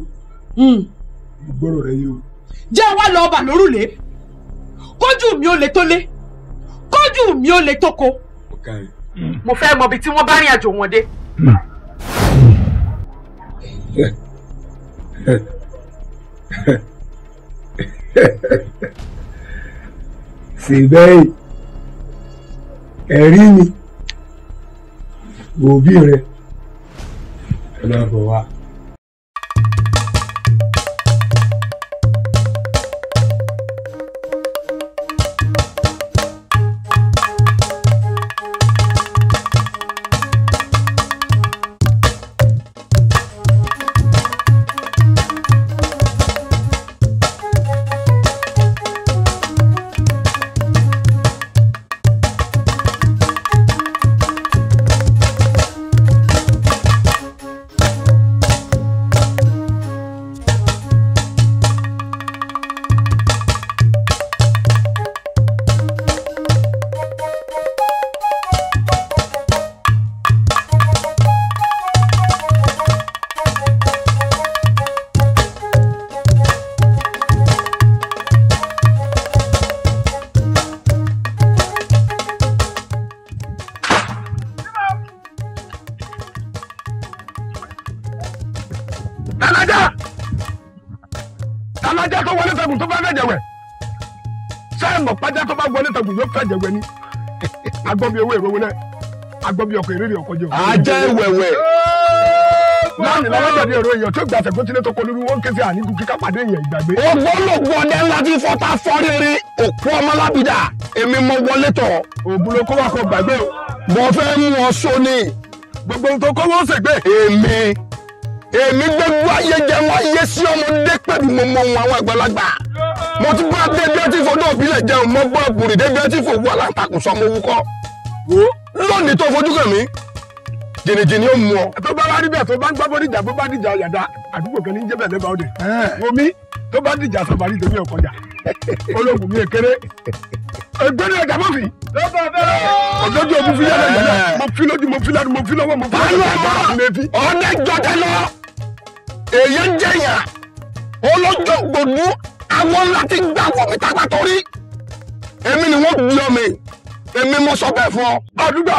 [SPEAKER 14] gbọ́rọ̀ rẹ yìí o.
[SPEAKER 3] Jẹ́ wá lọ ọba lórúlé kójú mi ò lè tó lé kójú mi ò lè tó ko. Mo fẹ́ mọ ibi tí wọ́n bá rìn àjò wọn dé.
[SPEAKER 14] Ṣe bẹ́ẹ̀ ẹ̀rí mi òbí rẹ ẹ máa bọ̀ wá. Jẹ̀wẹ̀ ni agbọ́n bí owó èrò wọlé agbọ́n bí ọkọ̀ ìrírí ọkọ̀ jẹ.
[SPEAKER 13] Ajá ìwẹ̀wẹ̀.
[SPEAKER 14] Láàmì lọ́wọ́dọ̀ ní èrò èèyàn tó gbàsẹ̀ kó tilé tó kọ lórí wọn ké sí àníkù kíkà pàdé èèyàn ìgbàgbé.
[SPEAKER 13] Ògbólógbò ọdẹ ńlá tí fọta fọ́rẹ́rẹ́ òkú ọmọ lábìdá èmi mọ wọlé tọ̀.
[SPEAKER 14] Ògùn ló kó wà kó gbàgbé o.
[SPEAKER 13] Mo fẹ́ mú ọ sóni.
[SPEAKER 14] Gbogbo ohun tó kó wọ́n ṣègbè.
[SPEAKER 13] Èmi gbogbo ayé jẹun ayé sí ọmọdé pẹ̀lú mo mọ ohun àwọn àgbàlagbà. Mo ti bá débi ọtí fọdún òbílẹ̀ jẹun mo gbọ́ bùrì débi ọtí fòwú aláǹtakùn sọmọ owó kọ́. Lónìí tó fojú kàn mí jìnnìjìnnì ó mú ọ.
[SPEAKER 14] Tó bá wá rí bẹ́ẹ̀ tó bá ń gbọ́ bódìjà bó bá dìjà yàda àdúgbò kan ní jẹ́bẹ̀ lẹ́bàá òde. Omi tó bá dìjà sàbàrí tèmi ọ̀kọjà ológun mi èkéré ègbéni ọjà mọ́ fi. Ọjọ́jú omi fi yàrá yàrá mo fi lójú mo fi lẹ́nu mo fi lọ́wọ́ mo fi lọ́wọ́.
[SPEAKER 13] Ọdẹ jọjẹ lọ èyí ń jẹyàn olójó gbòdú àwọn ńlá ti gbà wọ mi tápá torí èmi ni wọ́n gbé ọmọ èmi mo sọ bẹ́ẹ̀ fún ọ.
[SPEAKER 14] Àdúgbà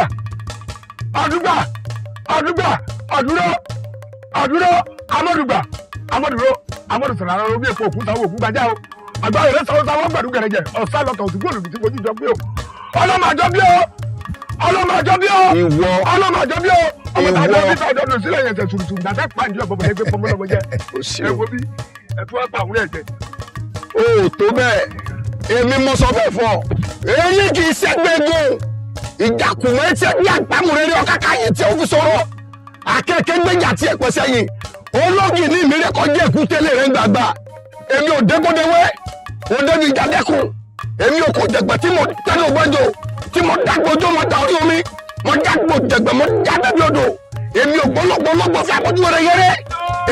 [SPEAKER 14] àdúgbà àdúgbà àdúró àdúró amọ̀dùgbà amọ̀dúró amọ̀dùsọ̀rọ̀ ara omi èpo òkúta òkú gbajà o àgbáyé rẹ sọ̀rọ̀ sáwọn gbàdúgbà rẹ jẹ ọ̀sán lọ́kàn òsì gbòòlù tí fojú jọ pé o ọlọ́mọ àjọ bí o ọlọ́mọ àjọ bí o
[SPEAKER 13] ìwọ
[SPEAKER 14] ọlọ́mọ àjọ bí o ọmọ tàbí ọmọ tàbí ọdún sílẹ̀ yẹn tẹ̀ sùrùsùrù dàtẹ́ pàǹdí ọ̀bọ̀bọ̀ ẹgbẹ́ pọmọlọmọ jẹ ẹ wo bí ẹ tún wá pa àwọn ẹ̀jẹ̀.
[SPEAKER 13] O ò tó bẹ́ẹ̀ èmi mo sọ bẹ́ẹ̀ fún ọ èyí kì í ṣẹ́gbẹ́gun ìjàkùmọ̀ etí ẹgbẹ́ àgbàmúrẹ́rẹ́ ọ̀káká yìí tí ó fi sọ̀rọ̀ akẹ́kẹ́ gbẹ́jà tí ẹ̀ pẹ́sẹ́ yìí ológì ní ìmírẹ́ kọjá èkútélé rẹ̀ ń gbàgbà èmi ò dégbódewé ò débi ìjàdẹ́kùn èmi ò kò jẹ̀gbẹ́ tí mo tẹ́lẹ̀ ògbẹ́jọ tí mo dágbójó mo da orí omi mo dágbó jẹ̀gbẹ́ mo já débi odò èmi ò gbólógbólógbó fún akójú rẹ̀ yẹrẹ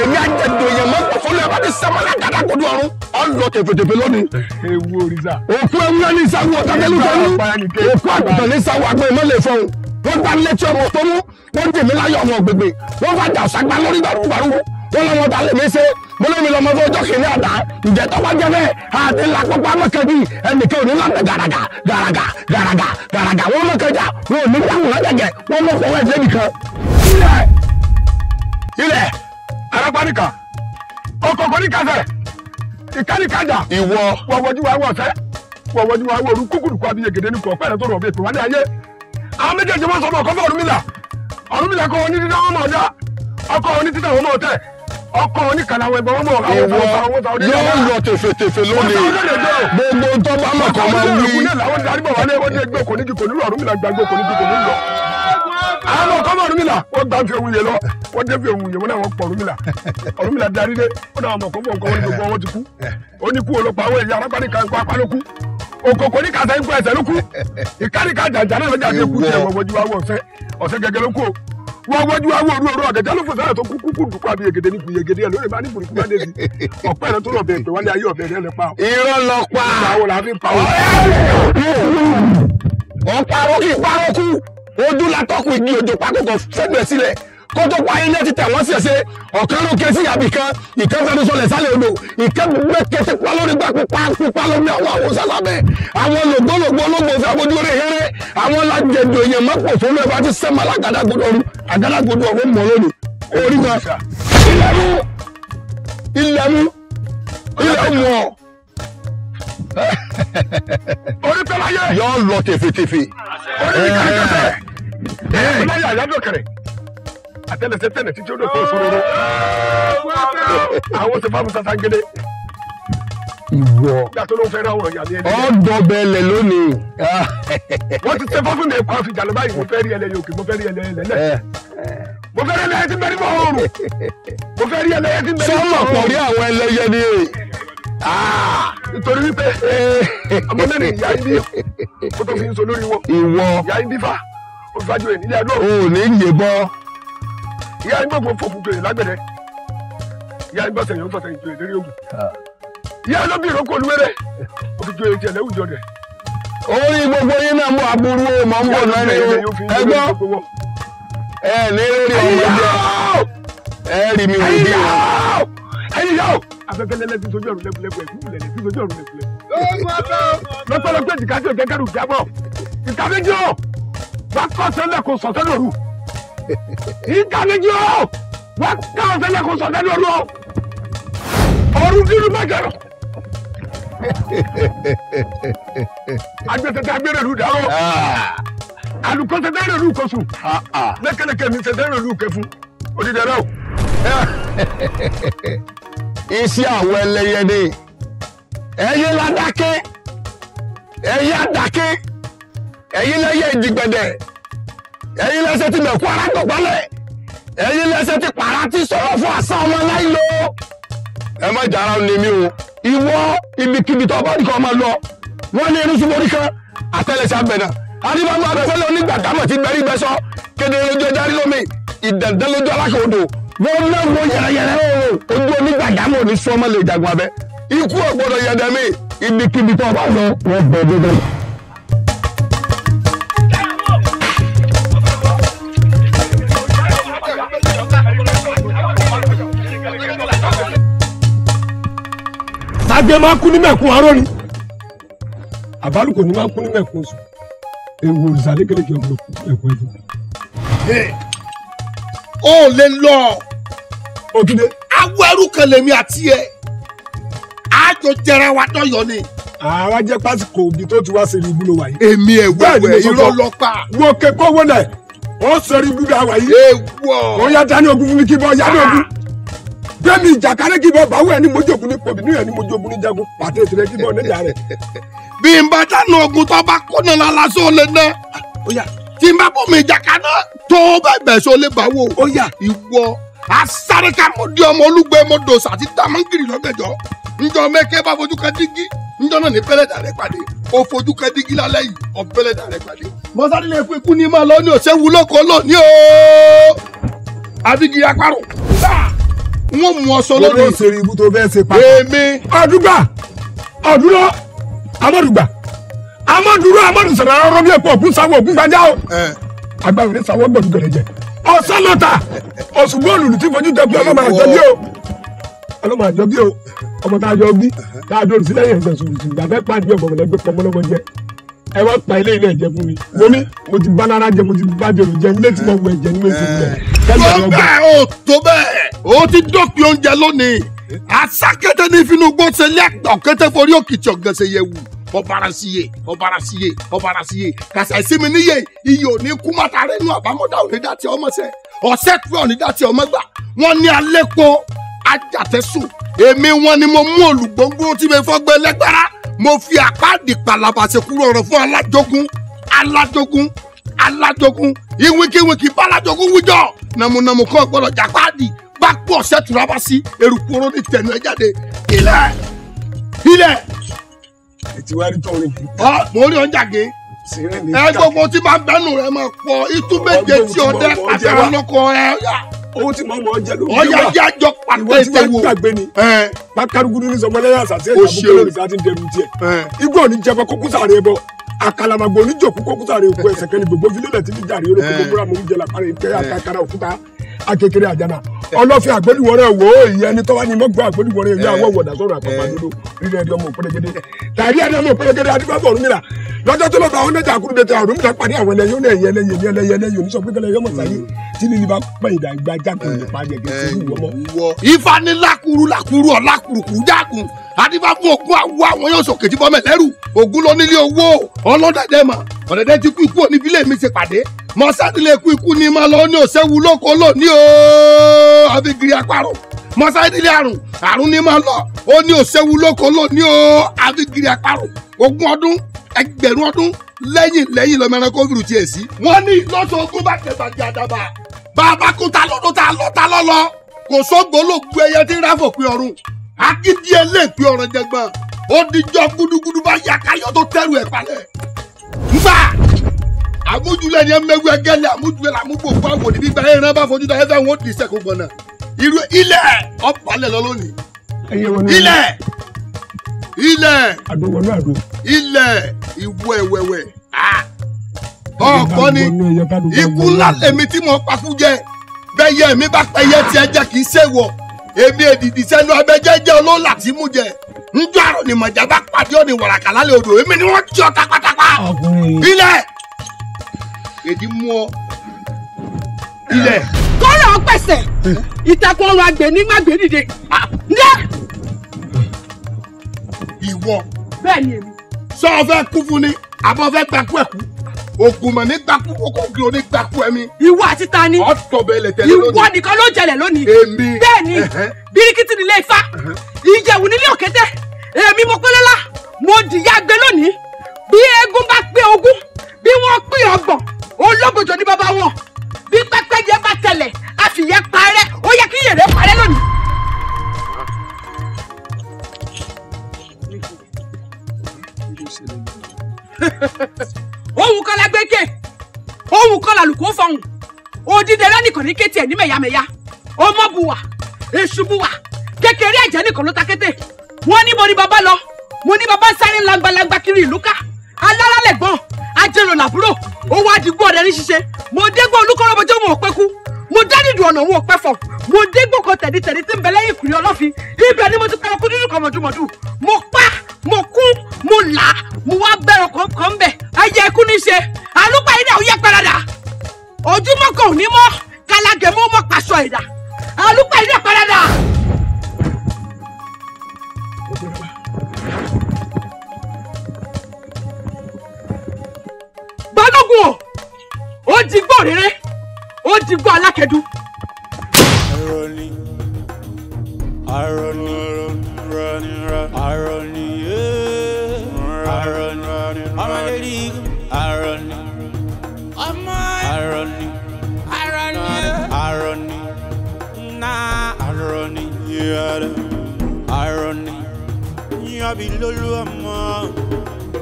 [SPEAKER 13] èmi àjẹdò èèyàn mọ́ pọ̀ fún lẹ́yìn bá ti sẹ́mọ́lá gàdàgodo ọ̀run ọ̀lọ́ tẹ̀fẹ̀tẹ̀fẹ̀ lónìí.
[SPEAKER 14] Ewu òrìṣà.
[SPEAKER 13] Òkú ewúrẹ́ ní ìsáwó ọ̀tàkẹ́lúkẹ́lú òkú àgùntàn ní ìsáwó àgbọn ìmọ̀lẹ̀ fọ́hùn wọ́n gbá létí ọmọ tó mú wọ́n dì mí láyọ̀ ọmọ gbègbè wọ́n bá jà ọ̀sàgbá lórí gbàrúgbàrú wọ́n lọ́mọ ta lèmi ṣe mo lómi lọ́mọ fún ọjọ́ kìíní àdá ǹjẹ́ tó bá jẹ́ bẹ́ẹ̀ àti làpọ̀pọ̀ amọ̀kẹ́bí ẹnìkan ò ní lànà gàràgà gàràgà gàràgà gàràgà wọ́n mọ̀kẹ́jà wọn ò ní dáhùn lájẹ̀jẹ̀ wọ́n mọ̀ fọwọ́ ẹ̀jẹ̀ nìkan.
[SPEAKER 14] Ilẹ̀
[SPEAKER 13] ilẹ̀
[SPEAKER 14] arápáníkà ọkọ̀ọ̀kọ̀ ní kásẹ̀ ìkánìkájà
[SPEAKER 13] ìwọ
[SPEAKER 14] wọ̀wọ́jú wa wọ̀ ọ̀sẹ́ wọ̀wọ́jú wa wọ̀ orú kúkúrú kó abiyẹ gèdè ní kò ọ̀pẹ́ rẹ̀ tó rọ̀ bí èpè wá ní ayé àwọn méjèèjì wọ́n sọ fún ọkọ̀ fún Ọ̀rúnmìlà Ọ̀rúnmìlà kọ́ wọn ní dídá wọn mọ̀ ọ̀dá ọkọ̀ wọn ní títà wọn mọ̀ ọ̀tẹ̀ ọkọ̀ wọn ní kàlà àwọn ẹ̀gbọ́n wọn mọ̀
[SPEAKER 13] ìwọ yóò lọ tẹfẹtẹfẹ lónìí gbogbo tó bá mọ̀ kọ́ máa wí.
[SPEAKER 14] làwọn darí bọ̀ wálé wọ́n ní ẹgbẹ́ kò ní kí kò ní lọ Ọ̀rúnmìlà gbàgbé kò ní kí kò ní lọ. Àwọn ọkọ̀ mọ̀ Ọ̀rúnmìlà wọ́n gbà fi òun yẹ lọ wọ́n dé fi òun yẹ wọ́n náà wọ́n pọ̀ Ọ̀rúnmìlà Ọ̀rúnmìlà darí dé wọ́n náà mọ̀ kọ́ fún ọkọ̀ wọn ní gbogbo wọn ti kú ó ní kú olópa àwọn èèyàn arápá ní kan apá ló kú òkòkò ní kàtà ikú ẹsẹ̀ ló kú ìkárìkà jàjà náà lọ́jà ní ikú tiẹ̀ wọ́wọ́jú wa wọ ọ̀sẹ̀ ọ̀sẹ̀ gẹ́gẹ́ ló kú o wọ́wọ́jú wa wọ òru òru ọ̀gẹ̀dẹ̀ ló fò sára tó kú kúkú dùkú àbí egede ní kuyegede ẹ̀ lórí bá ní burúkú bá débi ọ̀pẹ́ rẹ tó lọ bẹ̀ pé wálé ayé ọ̀bẹ rẹ lẹ pa o.
[SPEAKER 13] Irọ́ lọ pa.
[SPEAKER 14] Ìgbà wo la fi pa o.
[SPEAKER 13] Ọ̀parọ́ kì í parọ́ kú ojú la tọ́kù igi òjò pákókò fẹ́gbẹ̀ sílẹ̀ kó tó pa ilé títẹ̀ wọ́n sì ṣe ọ̀kan ló ké sí àbí kan ìkan fẹnu sọlẹ̀ sálẹ̀ odò ìkan gbé kété pa lórí gbà pupa pupa lómi àwọn àwọn sálábẹ̀ àwọn lògbólògbó ológbò fẹ́ abojú rẹ̀ hẹ́rẹ́ àwọn lajẹ̀dọ̀ èèyàn mọ́pọ̀ fún mi ẹ̀ bá ti sẹ́mọ́ alágàdàgodo ọ̀run àgàdàgodo ọ̀run mọ́ lónìí orí kan ilẹ̀ mú ilẹ̀ mú ilẹ̀ mú ọ.
[SPEAKER 2] Orí pẹ́ láyé.
[SPEAKER 13] Yọ lọ tẹfẹtẹfẹ.
[SPEAKER 2] Orí mi kàrí kẹsẹ̀. Orí láyé àyájọ́ kẹrẹ. Àtẹlẹsẹ̀ tẹ̀lẹ̀ títí ó dé kó sóróró. Àwọn ṣe fáwọn sasangele.
[SPEAKER 13] Ìwọ.
[SPEAKER 2] Ìgbà tó ló ń fẹ́ ra ọ̀rọ̀ ìyàlẹ́ ẹni.
[SPEAKER 13] Ọ̀dọ̀ bẹ̀lẹ̀ lónìí.
[SPEAKER 2] Wọ́n ti ṣe fọ́fún mi ẹ̀kọ́ àfijà lọ báyìí. Mo fẹ́ rí ẹlẹ́yẹ òkè, mo fẹ́ rí ẹlẹ́yẹ lẹ́lẹ̀. Mo fẹ́ rí ẹlẹ́yẹ tí ń bẹ ní mọ́ oòrùn. Mo fẹ́ rí ẹlẹ́yẹ tí ń bẹ ní mọ́ oòrùn.
[SPEAKER 13] Sọ́mọ̀ pọ̀ rí àwọn ẹlẹ́yẹ ni.
[SPEAKER 2] Nítorí wípé ọmọ mẹ́rin ìyá ibi kó tó fi ń so lórí wọn.
[SPEAKER 13] Ìwọ.
[SPEAKER 2] Ìyá ibi fa òfìfájú ẹ̀ nílé adó.
[SPEAKER 13] O ò ní yé bọ́.
[SPEAKER 2] Ìyá ibi gbogbo fòfù joyè lágbẹ̀dẹ. Ìyá ibi ọ̀sẹ̀ yóò fọ̀sẹ̀ joyè lórí ogun. Ìyá ló bí ìrókò olúwẹ́rẹ́ ó fi joyè tiẹ̀ lẹ́wùjọ rẹ̀.
[SPEAKER 13] Orí gbogbo yín náà mú aburú o mọ̀ ń bọ̀ náà ni o. Ẹ gbọ́ ẹ ní rí ọmọ jẹ ẹ rí mi wò bí o.
[SPEAKER 2] Ẹyin yá o afẹ́fẹ́ lẹ́lẹ́ tí sojú ọ̀run lẹ́kùlẹ́kù ẹ̀kú lẹ́lẹ́ tí sojú ọ̀run lẹ́kùlẹ́kù. Lọ́pọ̀lọpọ̀ èjìká tí òjẹ́ kẹrù jábọ̀ ìka méjì o wá kọ́ sẹ́lẹ̀ kò sọ̀tẹ́ lóru. Ìka méjì o wá kọ́ sẹ́lẹ̀ kò sọ̀tẹ́ lóru o. Ọ̀run dínú mẹ́jọ̀rọ̀. Agbẹ́sẹ̀tẹ̀ agbẹ́rẹ́rù dáró. Alùkọ́sẹ̀tẹ̀ rẹ̀ rú kọ́sùn. Lẹ́kẹ̀lẹ́kẹ̀ mi sẹ̀tẹ̀ rẹ̀ rú kẹfún. Odidẹrẹ o.
[SPEAKER 13] Iṣẹ́ àwọn ẹlẹ́yẹ ni. Ẹ̀yin ládákẹ́. Ẹ̀yin àdákẹ́. Ẹ̀yin lẹ́yẹ ìdìgbẹ̀dẹ̀. Ẹ̀yin lẹ́sẹ̀ ti mẹ̀kú ara dọ̀gbálẹ̀. Ẹ̀yin lẹ́sẹ̀ ti pàrà ti sọ̀rọ̀ fún àṣà ọmọ láìlo. Ẹ má jàrá ni mi o. Ìwọ ibikíbi tó bá nìkan máa lọ. Wọ́n ní irú súnmọ́rí kan àtẹlẹsẹ̀ abẹ̀nà. Adébámu abẹ́fẹ́lẹ́ onígbàdámọ̀ ti gbẹ́rí gbẹ́sọ́. Kedere lójú ẹja rí lómi. Ìdẹ̀ndẹ́ lójú alákòódò. Wọ́n náà wọ yẹrẹyẹrẹ ooo. Ojú onígbàdámọ̀ ní sọ́mọ́ lè jagun abẹ́. Ikú ò gbọ́dọ̀ yẹ̀dẹ̀ mi. Ibikíbi tó bá lọ, wọ́n bẹ̀ dédé.
[SPEAKER 14] Ságbé máa kú ní mẹ̀kún aró ni. Àbálùkò ní máa kú ní mẹ̀kún oṣù. Ewu òrìṣà lékeleke ọ̀gbọ̀n ẹ̀kún ẹ̀fọn.
[SPEAKER 5] Ó lè lọ.
[SPEAKER 14] Òtúndé.
[SPEAKER 5] Awọ ẹrú kan lèmi àti ẹ. Àjọ jẹra wa dọ́yọ̀ ni.
[SPEAKER 14] Àwa jẹ́ pásíkò òbí tó ti wá sí ibú ló wà yìí.
[SPEAKER 5] Èmi ẹ̀wẹ̀wẹ̀ irọ́ lọ pa.
[SPEAKER 14] Wo kẹ́kọ̀ọ́ wọlé. Ó sọ̀rọ̀ ibú bí a wà yìí.
[SPEAKER 5] Ewọ.
[SPEAKER 14] Ó yá dání ogun fún mi kí bọ́ yá ní ogun. Gbẹ́mi ìjàkárẹ́ kí bọ́ báwọ̀ ẹni mojogun ní pọ̀bì ní ẹni mojogun ní jagun pàtẹ́ ìtìrẹ́ kí bọ́ níjà rẹ̀.
[SPEAKER 5] Bí n bá dáná ogun tó bá kóná lálá só lè ná. Tí n bá bọ́ mi ìjàkárẹ́ tó bá bẹ̀ só lè bá wò. Ìwọ asáré ká mo di ọmọ olúgbẹ mo dòsà àti dámọ́ngìrì lọ́gẹ̀jọ́. Njọ mẹ́kẹ́ bá fojú kan dígí njọ náà ní pẹ́lẹ́dà rẹ pàdé. Ó fojú kan dígí lálẹ́ yìí ọ pẹ́lẹ́dà rẹ pàdé. Mọ́sálí lè fún ikú ní máa lọ ní òṣèwú lóko lónìí o. Àbígi apárò. Wọ́n mú ọsọ lónìí.
[SPEAKER 14] Wọ́n ṣe ibú tó fẹ́ ṣe pa.
[SPEAKER 5] Èmi.
[SPEAKER 14] Ọdúgba ọdúró amọ̀dùgbà amọ̀dúró amọ̀dùsọ̀rọ̀ ọ̀rọ̀ bí ẹ̀kọ́ ògún sáwọ́ ògún gbajà o. Agbára ní sáwọ́ gbọ̀dú gẹ̀rẹ́jẹ. Ọ̀sán lọ́ta ọ̀ṣùgbọ́n olùlù tí fojú tẹ pé ọlọ́mọ àjọ bí o. Ọlọ́mọ àjọ bí o. Ọmọ tá a jọ bí tá a dòrò sílẹ̀ yẹn sùn sùn gbàgbẹ́ pàdé ọ̀gbọ̀n pọmọlọ́mọ jẹ. Ẹ wá pa ilé ilé ẹ̀jẹ̀ fún mi. Mo ní mo ti bá lára jẹ mo ti bá jẹrù jẹ ilé tí mo wọ ẹ̀jẹ̀ ní méjì rẹ̀.
[SPEAKER 5] Tó bẹ́ẹ̀ o tó bẹ́ẹ̀ o ti dọ́pin oúnjẹ lónìí. Asákété ní Tinubu ṣe lé àgbà kété forí òkìtì ọ̀gàn ṣe yẹ wù. Ọ̀bàrà sí yé ọ̀bàrà sí yé ọ̀bàrà sí yé. Kàṣà ìsinmi níyè iye òní kú mọ́ta rẹ̀ nù àbámọ́dá òní dá ti ọmọ sẹ́. Ọ̀sẹ̀ tí òní dá ti ọmọ gbà. Wọ́n ní alẹ́ pọ̀ ajàtẹ́sùn. Èmi wọn ni mo mú olùgbòǹgbò tí mi fọ́gbẹ́ lẹ́gbẹ̀rá. Mo fi àpáàdì pàlàbà ṣekúrò ọ̀rọ̀ fún alájogún alájogún alájogún ìwíkíwíkí bálájogún wíjọ nàmúnàmú kan gbọ́dọ̀ jàpáàdì bá pọ̀ ṣẹ́tura bá sí eruku oró ní tẹnu ẹ jáde ilẹ̀ ilẹ̀.
[SPEAKER 14] Ẹ ti wá rí tọrin.
[SPEAKER 5] Ọ mo rí ọjà gé ẹ gbogbo tí máa bẹnu rẹ máa pọ̀ itú méje tí ọdẹ pàtàkì lọkọ ẹ.
[SPEAKER 14] Owó tí màá mọ̀ ọ́ jẹ ló ń
[SPEAKER 5] gbé wá. Ọ̀yà jẹ́ àjọ pàtẹ
[SPEAKER 14] ìwọ tí wàá gbàgbé ni. Bákàrúgúdú ní sọmọlẹ́yà àṣàṣe ìjàmbá lórí sáà ti ń dẹrù tiẹ̀. Igbó ò ní jẹbọ kókó sàré bọ. Àkàlàmàgbò oníjòkú kókó sàré òkú ẹsẹ̀ kẹ́ni gbogbo fílẹ̀lẹ̀ tí níjà rí olóko gbogbo àmọ́ oúnjẹ làpárẹ̀ ìkẹ́ àkàkàrà òkúta akekere àjànà. Ọlọ́fin àgbẹ̀dùwọ̀rẹ́ wò ó ìyẹn ní tọ́wá ní mọ́gbọ́ àgbẹ̀dùwọ̀rẹ́ ìyá àwọ̀ wọ̀dà sọ̀rọ̀ àpapà dúdú rírẹ̀ ẹ̀dí ọmọ òpèrègede tàbí ẹ̀dí ọmọ òpèrègede adúgbò Ọ̀rúnmìlà lọ́jọ́ tó lọ bá àwọn ọ̀nẹ́jà àkúrú dẹ̀tẹ̀ Ọ̀rúnmìlà pàdé àwọn ẹlẹ́yìn ó ní ẹ̀yẹ ẹlẹ́yìn ní ẹlẹ́yẹ ẹlẹ́yìn oníṣọ́ pé kẹlẹ́ yọmọ sáyé tí lílí bá pẹ́ ìdá ìgbà jákè lè pa jẹ̀gẹ̀ sí ìwọ mọ́.
[SPEAKER 5] Ifá ní lákùrú lákùrú ọ̀làkùrùkù jákùn Adífá fún Ògún àwọ àwọn yóò sòkè tí bọ́mẹ̀ lẹ́rù. Ògún lọ nílé owó ọlọ́dẹ̀dẹ̀ mọ̀. Ọ̀dẹ̀dẹ̀ ti kú ikú òní bílẹ̀ mi ṣe pàdé. Mọ̀sádìlẹ̀ kú ikú ni máa lọ ní òṣèwú lóko lónìí o. Àfi gírí apárò. Mọ̀sádìlẹ̀ àrùn àrùn ni máa lọ. Ó ní òṣèwú lóko lónìí o. Àfi gírí apárò. Ogún ọdún ẹgbẹ̀rún ọdún lẹ́yìn lẹ́yìn lọ́mọ ẹranko fìrù tiẹ̀ sí. Wọ́n ní lọ́sọ̀ ogún bá tẹ̀sán di àdàbà. Bàbá kú ta lọ́dún ta lọ́ta lọ́lọ́. Kò sógo ló gbé ẹyẹ tí ń ráfò pé ọ̀run. Akíndí ẹlẹ́ẹ̀pẹ́ ọ̀rọ̀ jẹgbọ́n. Ó dijọ́ gúdúgúdú bá yà káyọ̀ tó tẹ́rù ẹ̀ palẹ̀. Nfa! Àmójúlẹ̀ ni ẹ mẹ́wú ẹgẹ́lẹ̀ àmójúlẹ̀ làmúgbò fún àwọn òní gbígbà ẹran bá fojú da ẹ fẹ́ wọn ó di sẹ́kù gbọ̀nà. Irú ilẹ̀ ọ̀pálẹ̀ lọ lónìí. Ilẹ̀! Ilẹ̀! Ilẹ̀ ìwọ ẹ̀wẹ̀wẹ̀. Ọ̀pọ̀ ni ikú ńlá lèmi tí mo pakú jẹ. Bẹ́yẹ mi bá pẹ́yẹ tiẹ̀ jẹ́ kì í ṣèwọ̀. Èmi èdìdì sẹ́nu abẹ́jẹ́jẹ́ olóòlà tí mú jẹ. Njọ́ àrò ni mọ̀já bá pàdé òní wàràkà lálẹ́ odò. Èmi ni wọ́n jọ tapatapa. Ilẹ̀! Èdè mú ọ. Ilẹ̀!
[SPEAKER 3] Kọ́rọ̀ pẹ̀sẹ̀ ìtàkùn ọrọ̀ àgbẹ̀ ní má gbé dìde. Ǹjẹ́?
[SPEAKER 5] Ìwọ.
[SPEAKER 3] Bẹ́ẹ̀ ni èmi.
[SPEAKER 5] Sọ ọ fẹ́ kú fún ni, àbọ̀ fẹ́ gbakú ẹ̀kú. Ògùn mọ̀ ní gbakú kókó kí o ní gbakú ẹ̀mí.
[SPEAKER 3] Ìwọ àti ta ni?
[SPEAKER 5] Ọ̀tọ̀ bẹ́ẹ̀ lẹ tẹ̀lé lónìí.
[SPEAKER 3] Ìwọ nìkan ló jẹlẹ̀ lónìí.
[SPEAKER 5] Èmi.
[SPEAKER 3] Bẹ́ẹ̀ ni, bíríkìtì nílé Ifá, ìjẹ̀wù nílé òkété, èmi mo pé lọ́lá, mo dìyà gbé lónìí. Bí eégún bá pé ogún, bí wọ́n pé ọgbọ̀n, ológbòjò ní bàbá wọn. Bí pẹ́pẹ́yẹ bá tẹlẹ̀, àfìyẹ́ parẹ́, ó yẹ kí yèrè parẹ́ lónìí. Ohun kan la gbé ké, ohun kan làlùkò fọhùn, odídẹrẹ́ nìkan ní kété ẹ̀ ní mẹ̀yàmẹ̀yà, ọmọ buwà, èṣù buwà, kékeré ẹ̀jẹ̀ nìkan ló ta kété. Wọ́n ní mo ní bàbá lọ, mo ní bàbá sáré langbalangba kiri ìlú ká, alára lẹ̀gbọ́n, ajérò làbúrò, owó adigun ọ̀dẹ ní ṣíṣe, mo dégbò olúkọ́rọ́bọjọ́ wọn ò pẹ́ kú, mo dánìdù ọ̀nà wọn ò pẹ́ fọ̀, mo dégbò kan tẹ̀dítẹ̀dí tí ń bẹ lẹ́yìn ìkùrẹ́ ọlọ́fin, ibẹ̀ ni mo ti pẹ̀rọ kú dúdú kan mọ̀dúmọ̀dú, mo pa, mo kú, mo là, mo wá bẹ̀rọ̀ kọ̀ọ̀kan bẹ̀, ayé ẹkú ní ṣe, àlùpàá yìí náà ó yẹ parada, ojúmọ́ kan ò ní mọ́, kálágẹ̀mọ́ mọ́ pàṣọ ìdá, àlùpàá yìí náà parada. Balógun o, ó digbó rere, ó digbó alákẹ́dù.
[SPEAKER 1] Aroni, aroni, aroni, aroni, ọmọlérí, aroni, ọmọ, aroni, aroni, aroni, na aroni, aroni, yọbi lólu ọmọ,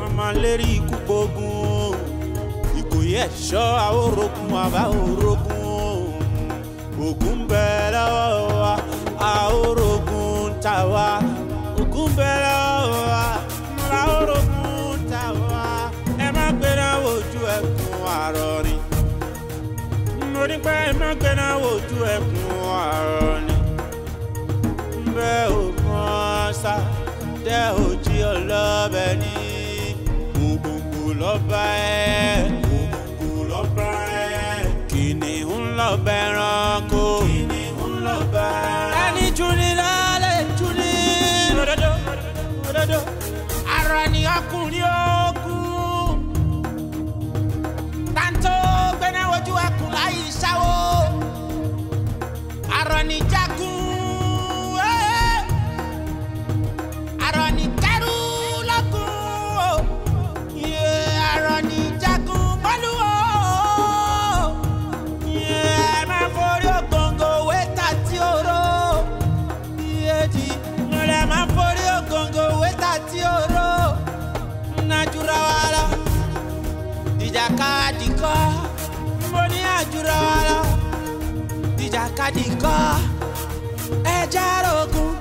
[SPEAKER 1] ọmọlérí ikú gbógun, Ìkòyí ẹ̀ṣọ́ àwòrógùn àbá òrógùn. Ògún bẹ lọ́wọ́ wa, àwòrógùn tà wá. Ògún bẹ lọ́wọ́ wa, àwòrógùn tà wá. Ẹ má gbéná wojú ẹkùn àrọ̀ ni. Mo ní pé ẹ má gbéná wojú ẹkùn àrọ̀ ni. Bẹ́ẹ̀ ò mọ̀ sá, tẹ́ ò jí ọlọ́bẹ ní. Ògùnkùn lọ́ba ẹ̀, ògùnkùn lọ́ba ẹ̀. Kìnìún lọ́ba ẹranko. Kìnìún lọ́ba. Ẹni juni lálẹ́ juni. Òdodo, òdodo. Arọ ni ọkùnrin ogun. Tàǹtó gbẹ́nà wojú ẹkùn láyé ìṣàwó. Arọ ni jagun. Arọ ni kẹrù lọ́gùn. Arọ ni jagun bọ́lúwò. Ẹ máa forí ògòǹgò wéta tí ó ró. Ẹ máa forí ògòǹgò wéta tí ó ró. Nàjúra wa lọ, ìjàkadì kọ́. Mo ní àjúra wa lọ, ìjàkadì kọ́. Ẹja rogun,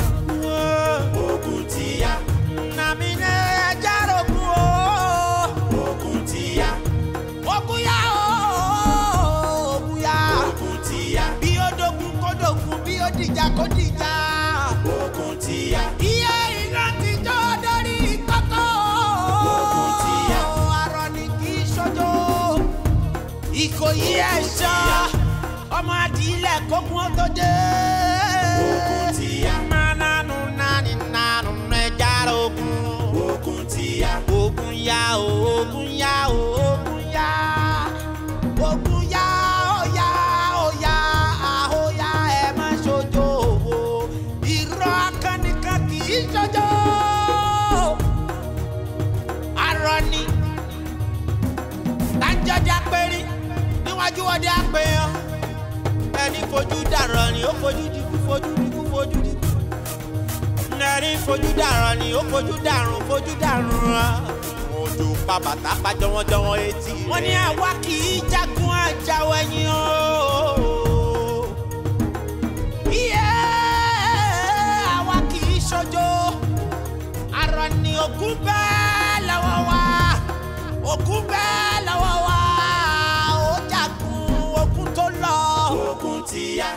[SPEAKER 1] ogun ti ya. Nàmí ní ẹja rogun o. Ogun ti ya. Ogun ya o, ogun ya. Ogun ti ya. Bí ó dogun kó dogun, bí ó dìjà kó dìjà. Ogun ti ya. Iye iná ti jó dórí kókó. Ogun ti ya. Arọ ni kì í ṣojo. Ìkòyí ẹ̀ṣọ́, ọmọ adìlẹ̀ kókun ó tó dé. Ogun ti ya. Máa nánú nání nánú ẹja Ogun yá, ogun yá, ogun yá, óyá óyá óyá, ẹ má ṣojo owó. Irọ́ akánìkan kì í ṣojo. Arọ ni tájọ́dé apẹ́rí níwájú ọdẹ apẹ́yàn. Ẹni fojú dàrọ̀ ni ó fojú dikú, fojú dikú, fojú dikú. Ẹni fojú dàrọ̀ ni ó fojú dàrún, fojú dàrún rán. Ojú pa bàtà pa jọwọ́jọwọ́ etí rẹ̀. Wọ́n ní àwa kì í jagun àjàwọ̀ ẹ̀yìn o. Iye àwa kì í ṣojo. Arọ ni ogun bẹ́ẹ̀ lọ́wọ́ wa. Ogun bẹ́ẹ̀ lọ́wọ́ wa. Ó jagun ogun tó lọ. Ogun ti yá.